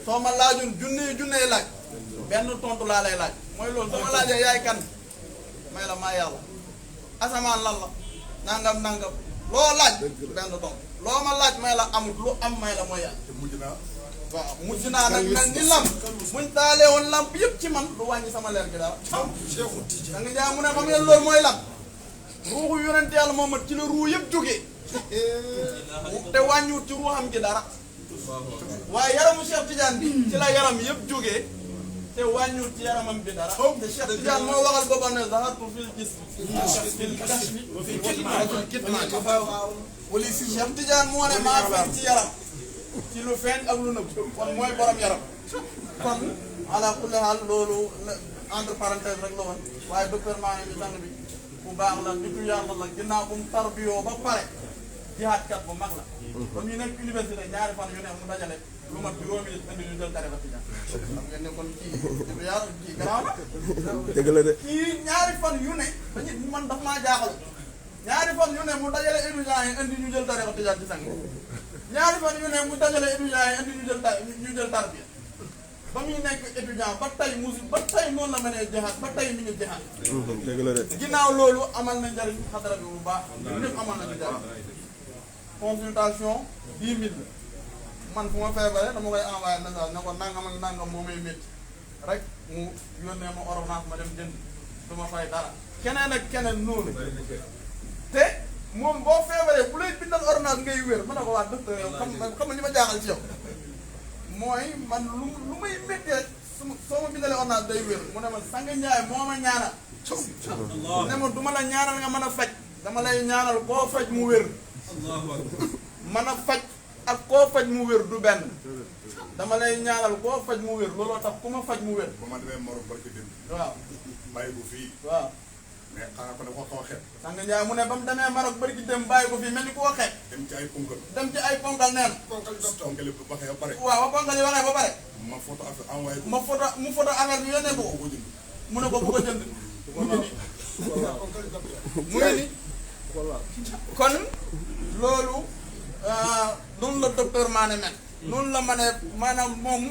soo ma laajoon junney laaj benn tontu laa lay laaj mooy loolu soo ma laajee yaay kan may la maa yàlla asamaan lan la nangam loo laaj benn tontu loo ma laaj may la amut lu am may la mooy yàlla waaw mujj naa nag mel ni lamp muñ taalee woon lamp yëpp ci man lu wàññi sama leer gi daal da nga jaa mu ne xam ngeen loolu mooy lamp ruuxu yonent yàlla Muhammad ci la ruu yëpp jógee te wàññiwut ci ruuxam gi dara waaye yaramu Cheikh Tidiane bi ci la yaram yëpp jógee te wàññiwut ci yaramam bi dara te Cheikh Tidiane moo waxal boppam ne zahartu fil jismi fil kashfi wa fil kitman Cheikh Tidiane moo ne maa feeñ ci yaram ci lu feeñ ak lu nëbb kon mooy borom yaram kon ala kulli haal loolu entre parenthèse rek la woon waaye docteur Mané bi sang bi bu baax la nitu yàlla la ginnaaw bu mu tarbiyoo ba pare jihaatkat bu mag la ba muy nekk université ñaari fan yu ne mu dajale lu mat juróomi nit indi ñu jël tariqa Tijaan xam ngeen ne kon kii nitu yàlla kii garaaw la dëgg la de kii ñaari fan yu ne dañu man daf maa jaaxal ñaari fan yu ne mu dajale étudiants yi indi ñu jël tariqa Tijaan ci sang ñaari fan yu ne mu dajale étudiants yi indi ñu jël tarbiya ba muy nekk étudiant ba tey noonu la mënee jihaad ba tey mi ngi jihaad dëgg la de ginnaaw loolu amal na njariñ xadara bi bu baax ñëpp amal na njariñ consultation 10 000 man fu ma feebaree dama koy envoyé message ne ko nangam ak nangam moo may métti rek mu yónnee ma ordonnance ma dem jënd du ma fay dara keneen ak keneen noonu te moom boo feebaree bu lay bindal ordonnance ngay wér mën na ko waa docteur yow xam li ma jaaxal ci yow mooy man lu may métti rek soo ma bindalee ordonnance day wér mu ne ma sang Njaay moo ma ñaanal ne ma du ma la ñaanal nga mën a faj dama lay ñaanal koo faj mu wér mën a faj ak koo faj mu wér du benn dama lay ñaanal koo faj mu wér looloo tax ku ma faj mu wér ba ma demee Maroc barki dem waaw bàyyi ko fii waaw mais xanaa ko ne ko xaw a xeeb sang Njaay mu ne ba mu demee Maroc barki dem bàyyi ko fii mel ni ku ko xeeb dem ci ay punkal neen ponkal bu waxee ba pare waaw ba ponkal yi waxee ba pare ma photo affaire envoyé ko mu photo affaire bi yónnee ko ko jënd mu ne ko bu ko jënd mu ngi ni kon loolu noonu la docteur Mané mel noonu la ma ne maanaam moom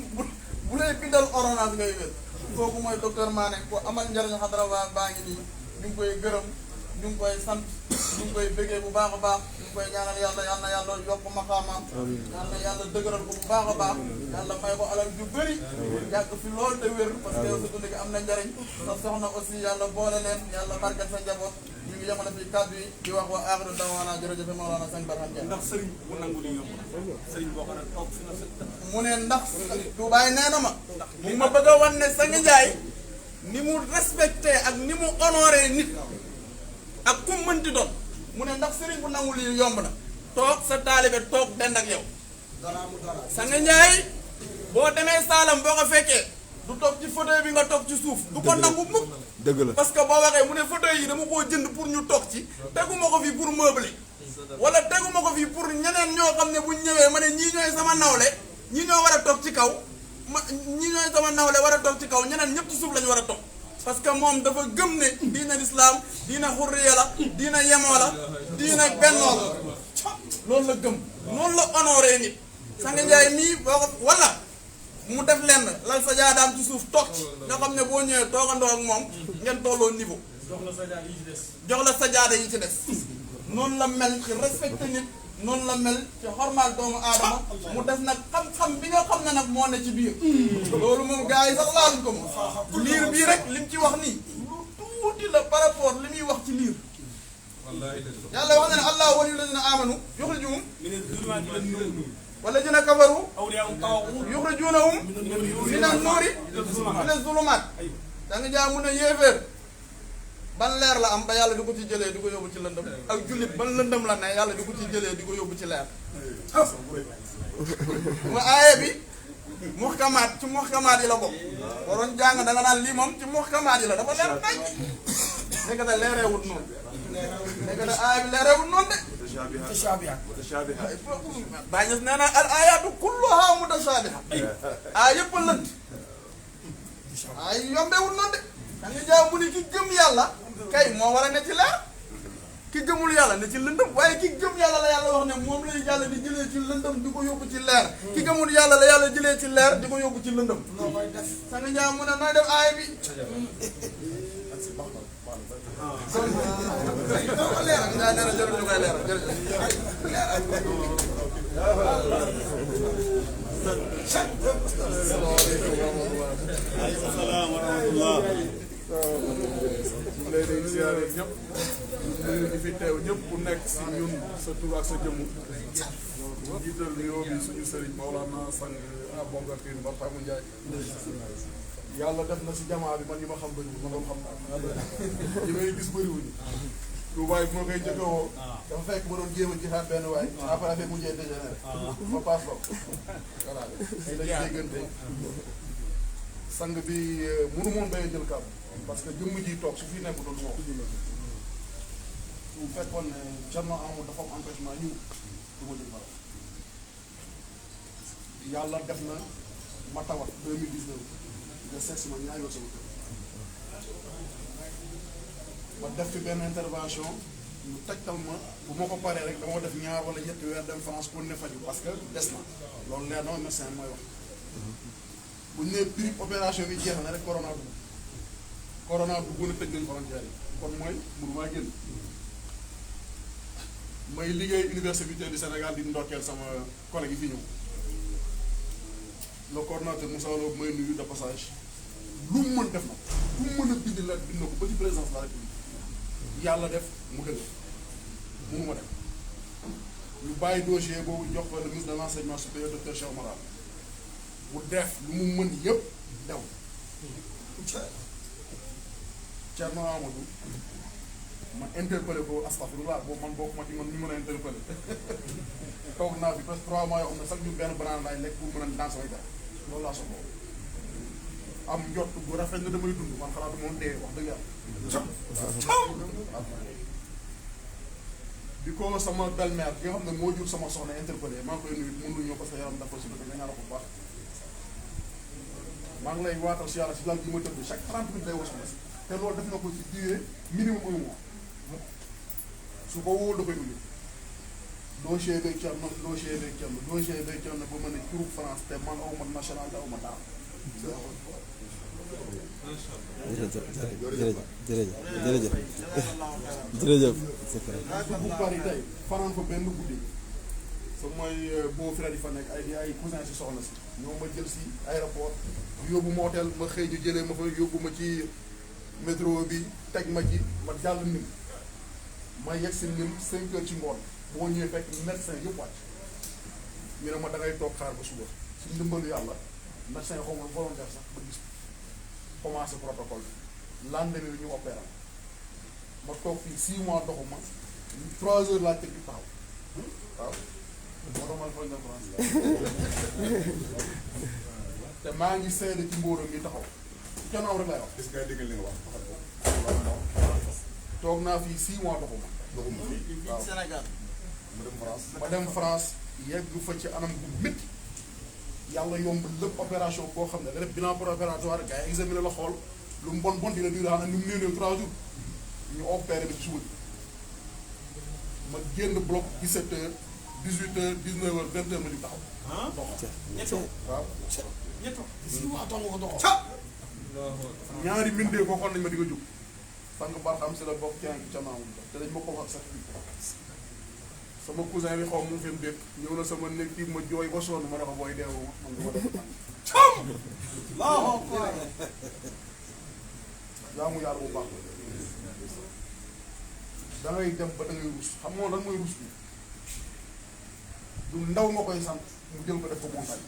bu lay bindal ordonnance ngay wér kooku mooy docteur Mané ko amal njariñ xadara baa ngi nii ñu ngi koy gërëm ñu ngi koy sant ñu ngi koy bëggee bu baax a baax ñu ngi koy ñaanal yàlla yokk maqaamaam yàlla dëgëral ko bu baax a baax yàlla may ko alal ju bëri yàgg fi loolu te wér parce que sa dund gi am na njariñ sa soxna aussi yàlla boole leen yàlla barkat sa njaboot ñu ngi yemale fi kàddu yi di wax wa aaxiru da'waana jërëjëf Mawlana Sëñ Barham Ndiaye ndax sëriñ bu nangu li yomb sëriñ boo xam ne toog fi na mu ne ndax Tuubaay nee na ma mu ma bëgg a wan ne Sang Njaay ni mu respecté ak ni mu honoré nit ak ku mënti doon mu ne ndax sëriñ bu nangu lii yomb na toog sa taalibe toog dend ak yow Sang Njaay boo demee Saalam boo ko fekkee du toog ci fauteuil bi nga toog ci suuf du ko nangu mukk dëgg la parce que boo waxee mu ne fauteuil yi dama koo jënd pour ñu toog ci teguma ko fii pour meubler wala teguma ko fii pour ñeneen ñoo xam ne buñ ñëwee ma ne ñii ñooy sama nawle ñii ñoo war a toog ci kaw ñii ñooy sama nawle war a toog ci kaw ñeneen ñëpp ci suuf lañu war a toog parce que moom dafa gëm ne diina lislaam diina xurriya la diina yemoo la diina bennoo la loolu la gëm noonu la honoré nit Sang Njaay mii boo ko wala mu def lenn lal sa jaadaam ci suuf toog ci nga xam ne boo ñëwee toogandoo ak moom ngeen tolloo niveau jox la sajaada yi ci des noonu la mel ci respecté nit noonu la mel ci xormaal doomu aadama mu def nag xam-xam bi nga xam ne nag moo ne ci biir loolu moom gars yi sax laaluñ ko moom liir bii rek lim ci wax nii lu tuuti la par rapport li muy wax ci liir yàlla wax na ne allah waliyul ladina amanu yuxrijuhum walladina kafaru yuxrijunahum mina nuuri ila zulumaat da nga jaa mun a yéeféer ban leer la am ba yàlla di ko ci jëlee di ko yóbbu ci lëndëm ak jullit ban lëndëm la ne yàlla di ko ci jëlee di ko yóbbu ci leer mu aaye bi muhkamaat ci muhkamaat yi la bokk waroon jàng da nga naan lii moom ci muhkamaat yi la dafa leer nañ nekk da leereewut noonu nekk da aaye bi leereewut noonu de bàyyi ñes nee na al ayaatu kulluha mutashabiha aay yëpp a lënt aay yombewut noonu de da nga jaa mu ni ki gëm yàlla kay moo war a ne ci leer ki gëmul yàlla ne ci lëndëm waaye ki gëm yàlla la yàlla wax ne moom lay yàlla di jëlee ci lëndëm di ko yóbbu ci leer ki gëmul yàlla la yàlla jëlee ci leer di ko yóbbu ci lëndëm sa nga jaa mu ne nooy def aay bi leeral ngaa nee na jërëjëf ñu koy leeral léeg-léeg ziare ñëpp ñu fi teew ñëpp ku nekk si ñun sa tur ak sa jëmm ñu jiital nuyoo bi suñu sëriñ Mawlana sang Aboubakar Barham Ndiaye yàlla def na si jamaa bi man ñi ma xam bëriwul ma doon xam naa ñi may gis bëriwuñu Touba bi moo koy njëkk a woo dafa fekk ma doon jéem a jihaat benn waay après affaire mujjee dégénéré ma paas ba voilà dañu déggante sang bi mënu moon bay jël kàddu parce que jëmm ji toog su fi nekk doon woo su fekkoon ne Thierno Amadou dafa am empêchement ñu du ma jël dara yàlla def na ma tawat 2019 nga seet si ma ñaari yoon sama kër ma def fi benn intervention ñu tegtal ma bu ma ko paree rek dama def ñaar wala ñetti weer dem France pour ne faju parce que des na loolu leer na ma médecin mooy wax bu ñu nee prix opération bi jeex na rek corona dugg na tëj nañ frontière yi kon mooy mënumaa génn may liggéey université du Sénégal di ndokkeel sama collègue yi fi ñëw le coordonnateur Moussa Lo may nuyu de passage lu mu mën def na lu mu mën a bind la bind na ko ba ci présidence de la République yàlla def mu dëgg mënu ma dem ñu bàyyi dossier boobu jox ko le ministre de l'enseignement supérieur docteur Cheikh Omar mu def lu mu mën yëpp dew Thierno Amadou ma interpellé ko astafurlah boobu man bokk ma ci man ñu mën a interpellé toog naa fi presque 3 mois yoo xam ne chaque jour benn banaan laay lekk pour mën a daan samay gar loolu laa soxla am njott bu rafet na damay dund man xalaatu moom dee wax dëgg yàlla di ko sama belle-mère bi nga xam ne moo jur sama soxna interpellé maa ngi koy nuyu mënul ñëw parce que yaram dafa si dëkk nga ñaanal ko bu baax maa ngi lay waatal si yàlla si lal bi ma tëdd chaque 30 minutes day woo soxna si te loolu def na ko ci durée minimum 1 mois su ko woo da koy uyu dossier beeg Thierno dossier beeg Thierno ba mën a turu France te man aw ma nationalité aw ma dara. jërëjëf. bu bari tey fanaan fa benn guddi sa mooy beau frère yi fa nekk ay cousin si soxna si ñoo ma jël si aéroport yóbbu ma hôtel ma xëy ñu jëlee ma fa yóbbu ma ci métro bi teg ma ci ma jàll nim ma yegg si nim 5 heures ci ngoon boo ñëwee fekk médecin yëpp wàcc ñu ne ma da ngay toog xaar ba suba si ndimbalu yàlla médecin xaw ma volontaire sax ba gis commencé protocole bi lendemain bi ñu opéra ma toog fii 6 mois doxuma 3 heures laa tëj bi taxaw waaw moo tax ma fañ na France te maa ngi seede ci mbóoram mi taxaw kenn am rek lay wax. est-ce que dégg li nga wax toog naa fii 6 mois doxuma fii waaw Sénégal ma dem France yegg fa ci anam bu métti yàlla yomb lépp opération boo xam ne nga def bilan préopératoire gars yi examiné la xool lu mu bon dina duré xam ne ni mu néew 3 jours ñu opéré ba ci suba ma génn bloc 17 heures 18 heures 19 heures 20 heures ma di taxaw. ñetti waaw ñetti si waa tax nga ko doxal. ñaari mbindee ko xool nañ ma di nga jóg sang Barham si la bokk ci ca maamu te dañ ma ko wax sax sama cousin bi xaw mu fi mu dégg ñëw na sama néeg tiim ma jooy ba sonn ma ne ko booy deewoo ma man dama def jaamu yàlla bu baax da ngay dem ba da ngay rus xam nga lan mooy rus bi du ndaw nga koy sant mu jël ko def ko montagne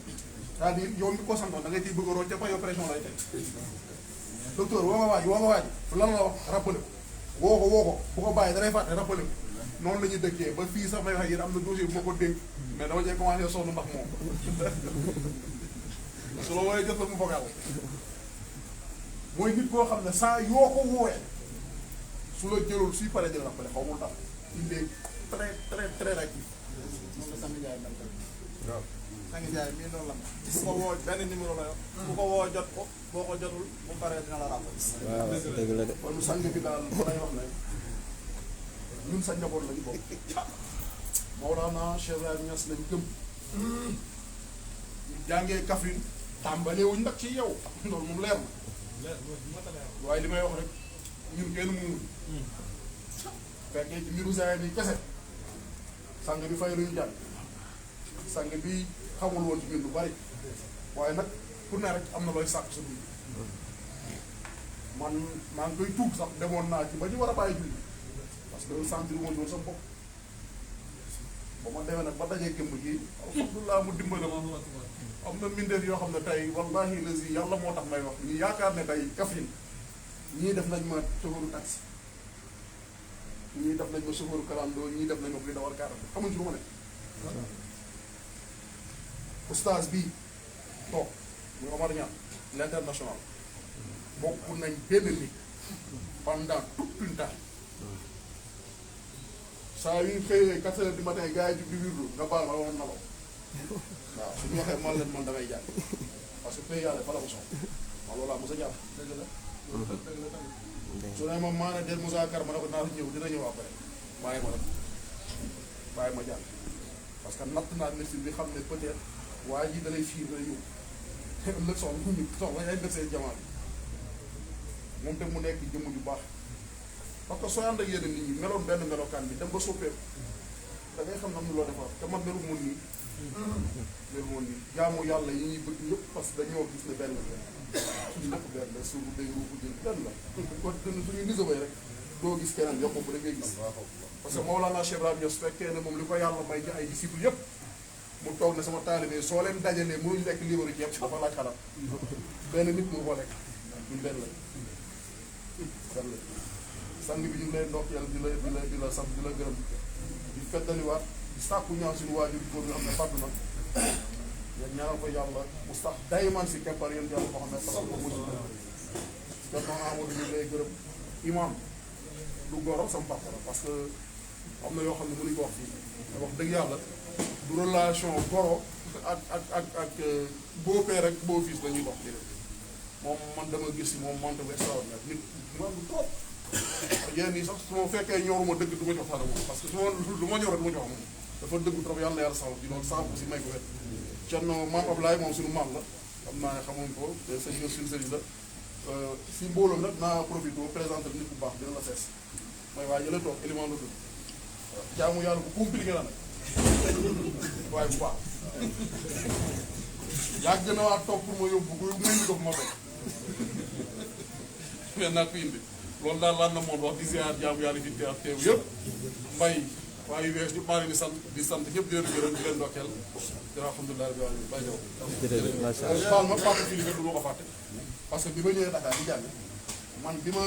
c'est-à-dire yow mi ko santoon da ngay ciy bëgg a root ca yow pression lay teg docteur woo nga waaj lan la wax rappelé ko woo ko bu ko bàyyi danay fàtte rappelé ko noonu la ñuy dëkkee ba fii sax may wax yéen am na dossier bu ma ko dénk mais dama cee commencé sonn ndax moom su la wooyee jot la mu vocal mooy nit koo xam ne saa yoo ko woowee su la jëlul suy paree jël rappelé xaw ma tax il est très réactif. moom la Sanga Ndiaye mel waaw Sanga Ndiaye mii noonu la ma bu ko woo benn numéro la yor bu ko woo jot ko boo ko jotul bu paree dina la rappelé. waaw dëgg la de. kon sang bi daal lay wax ne ñun sa njaboot lañu bokk. Mawlana Cheikh Ibrahima Niass lañ gëm. ñu jàngee Kaffrine tàmbalee wuñ nag ci yow loolu moom leer na. waaye li may wax rek ñun kenn muumul. fekkee ci mbiru zaay bi kese sang bi fay luñu jàng sang bi xamul woon ci ñun lu bari waaye nag pour ne rek am na looy sàkk sa biir man maa ngi koy tuub sax demoon naa ci ba ñu war a bàyyi julli parce que sentir woon doon sa bopp ba ma demee nag ba dajee gëmb gi alhamdulilah mu dimbale ma am na mbindeef yoo xam ne tey wallahi lazi yàlla moo tax may wax ñu yaakaar ne tey Kaffrine ñii def nañ ma chauffeur taxi ñii def nañ ma chauffeur kalando ñii def nañ ma kuy dawal kaara xamuñ ci lu ma ne oustaz bii toog muy Omar Niang l'international bokk nañ benn nit pendant toute une temps saa yu ñu xëyee 4 heures du matin gars yi jug di wirdu nga baal ma la woon nalaw waaw su ñu waxee man leen man damay jàng parce que pay yàlla fa la ko soxla man loolu laa mos a jàpp dëgg la su ne moom maa ne del Moussa Kar ma ne ko naa ñëw dina ñëw après bàyyi ma rek bàyyi ma jàng parce que natt naa médecine bi xam ne peut-être waa ji dalay fiir day ñëw ëllëg soxla ay médecin jamono moom te mu nekk jëmm ju baax parce que sooy ànd ak yeneen nit ñi meloon benn melokaan bi dem ba soppeeku da ngay xam ne am na loo defar te man melu moon nii melu moon nii jaamu yàlla yi ñuy bëgg yëpp parce que dañoo gis ne benn la suñu lépp benn la suñu day ruuxu jël benn la kon suñu nisabay rek doo gis keneen yokk bu da ngay gis parce que Mawlana Cheikh Ibrahima Niass fekkee ne moom li ko yàlla may ci ay disciples yëpp mu toog ne sama taalibe soo leen dajalee mënuñ lekk liibaru ceeb dafa laaj xalaat benn nit mu ko lekk duñ benn la benn la sang bi ñu ngi lay ndokkeel di la sant di la gërëm di feddaliwaat di sàkku ñaan suñu waajur góor nga xam ne fàddu na yéen ñaanal ko yàlla mu sax dayman si keppar yéen yàlla ko xam ne sax ko musi te noonu Amadou ñu lay gërëm imam du goro sama papa la parce que am na yoo xam ne mënuñ ko wax fii te wax dëgg yàlla du relation goro ak beau-père rek beau-fils la ñuy dox di moom man dama gis si moom mante bu extraordinaire nit man du trop yéen yi sax su ma fekkee ñoruma dëgg du ma jox dara moom parce que su ma lu ma ñor du ma jox moom dafa dëgg trop yàlla yàlla sax di loolu sax aussi may ko wet Cerno maam Ablaye moom suñu maam la xam naa ne xamoon ko te sëñ bi suñu sëriñ la si mbooloo nag naa profité présenté nit bu baax dina la sees mooy waa jële toog élément la tudd jaamu yàlla bu compliqué la nag waaye bu baax yàgg na waa toog pour ma yóbbu ko may mi ko ma toog mais naa ko indi loolu daal lan na moom wax di ziar jaamu yàlla fi teew yëpp mbay waaye wees ñëpp maa leen di sant ñëpp di leen gërëm di leen ndokkeel di alhamdulilah rabbil alamin bay jow jërëjëf macha allah baal ma Papa Philippe du ma ko fàtte parce que bi ma ñëwee Dakar di jàng man bi ma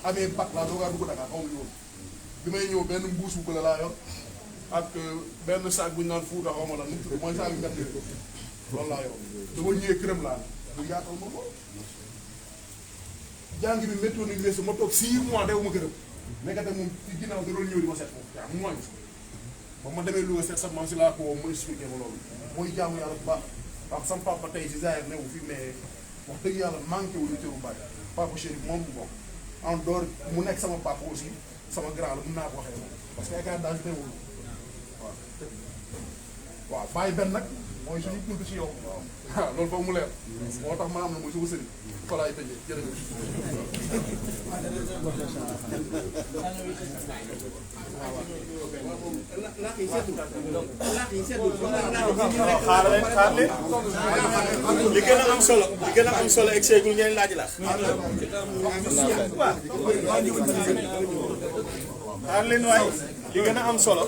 amee bac laa doogaa dugg Dakar xaw ma woon bi may ñëw benn mbuus bu la laa yor ak benn sac bu ñu naan Fuuta xaw ma la nu mu tudd mooy sac bi nga loolu laa yor dama ñëwee këram laa bu yaatal ma ko jàng bi météo ni lees ma toog 6 mois dew ma këram nekkate moom ci ginnaaw da doon ñëw di ma seet foofu yaa mu mooy ba ma demee Louga seet sax man si laa ko woo mu expliqué ma loolu mooy jaamu yàlla bu baax ndax sama papa tey si Zaire newu fi mais wax dëgg yàlla manqué wu ñu cëru bàyyi papa Chérif moom bu bokk en dehors mu nekk sama papa aussi sama grand la mun naa ko waxee moom parce que écart d'âge newul waaw waaw bàyyi benn nag mooy suñu kunt si yow waaw loolu foofu mu leer moo tax ma am na mooy sama sëriñ fa laay tëjee jërëjëf. xaar leen li gën a am solo egg seegul ngeen laaj la. xaar leen waay li gën a am solo.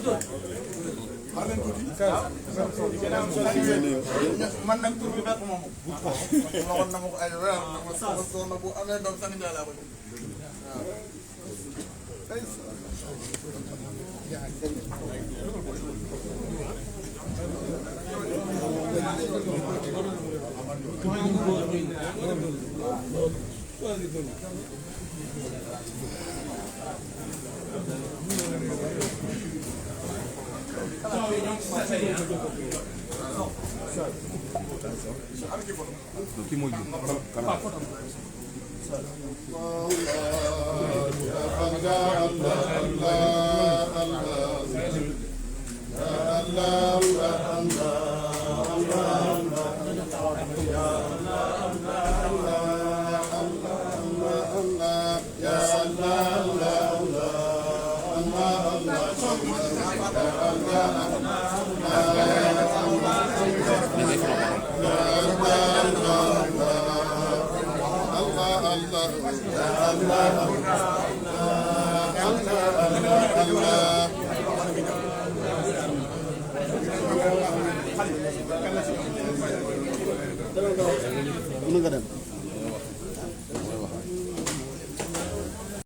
man nag tur bi bekk moom waxoon na ma ko ay weer ma soxna bu amee doom sax njaay laa ko mën nga dem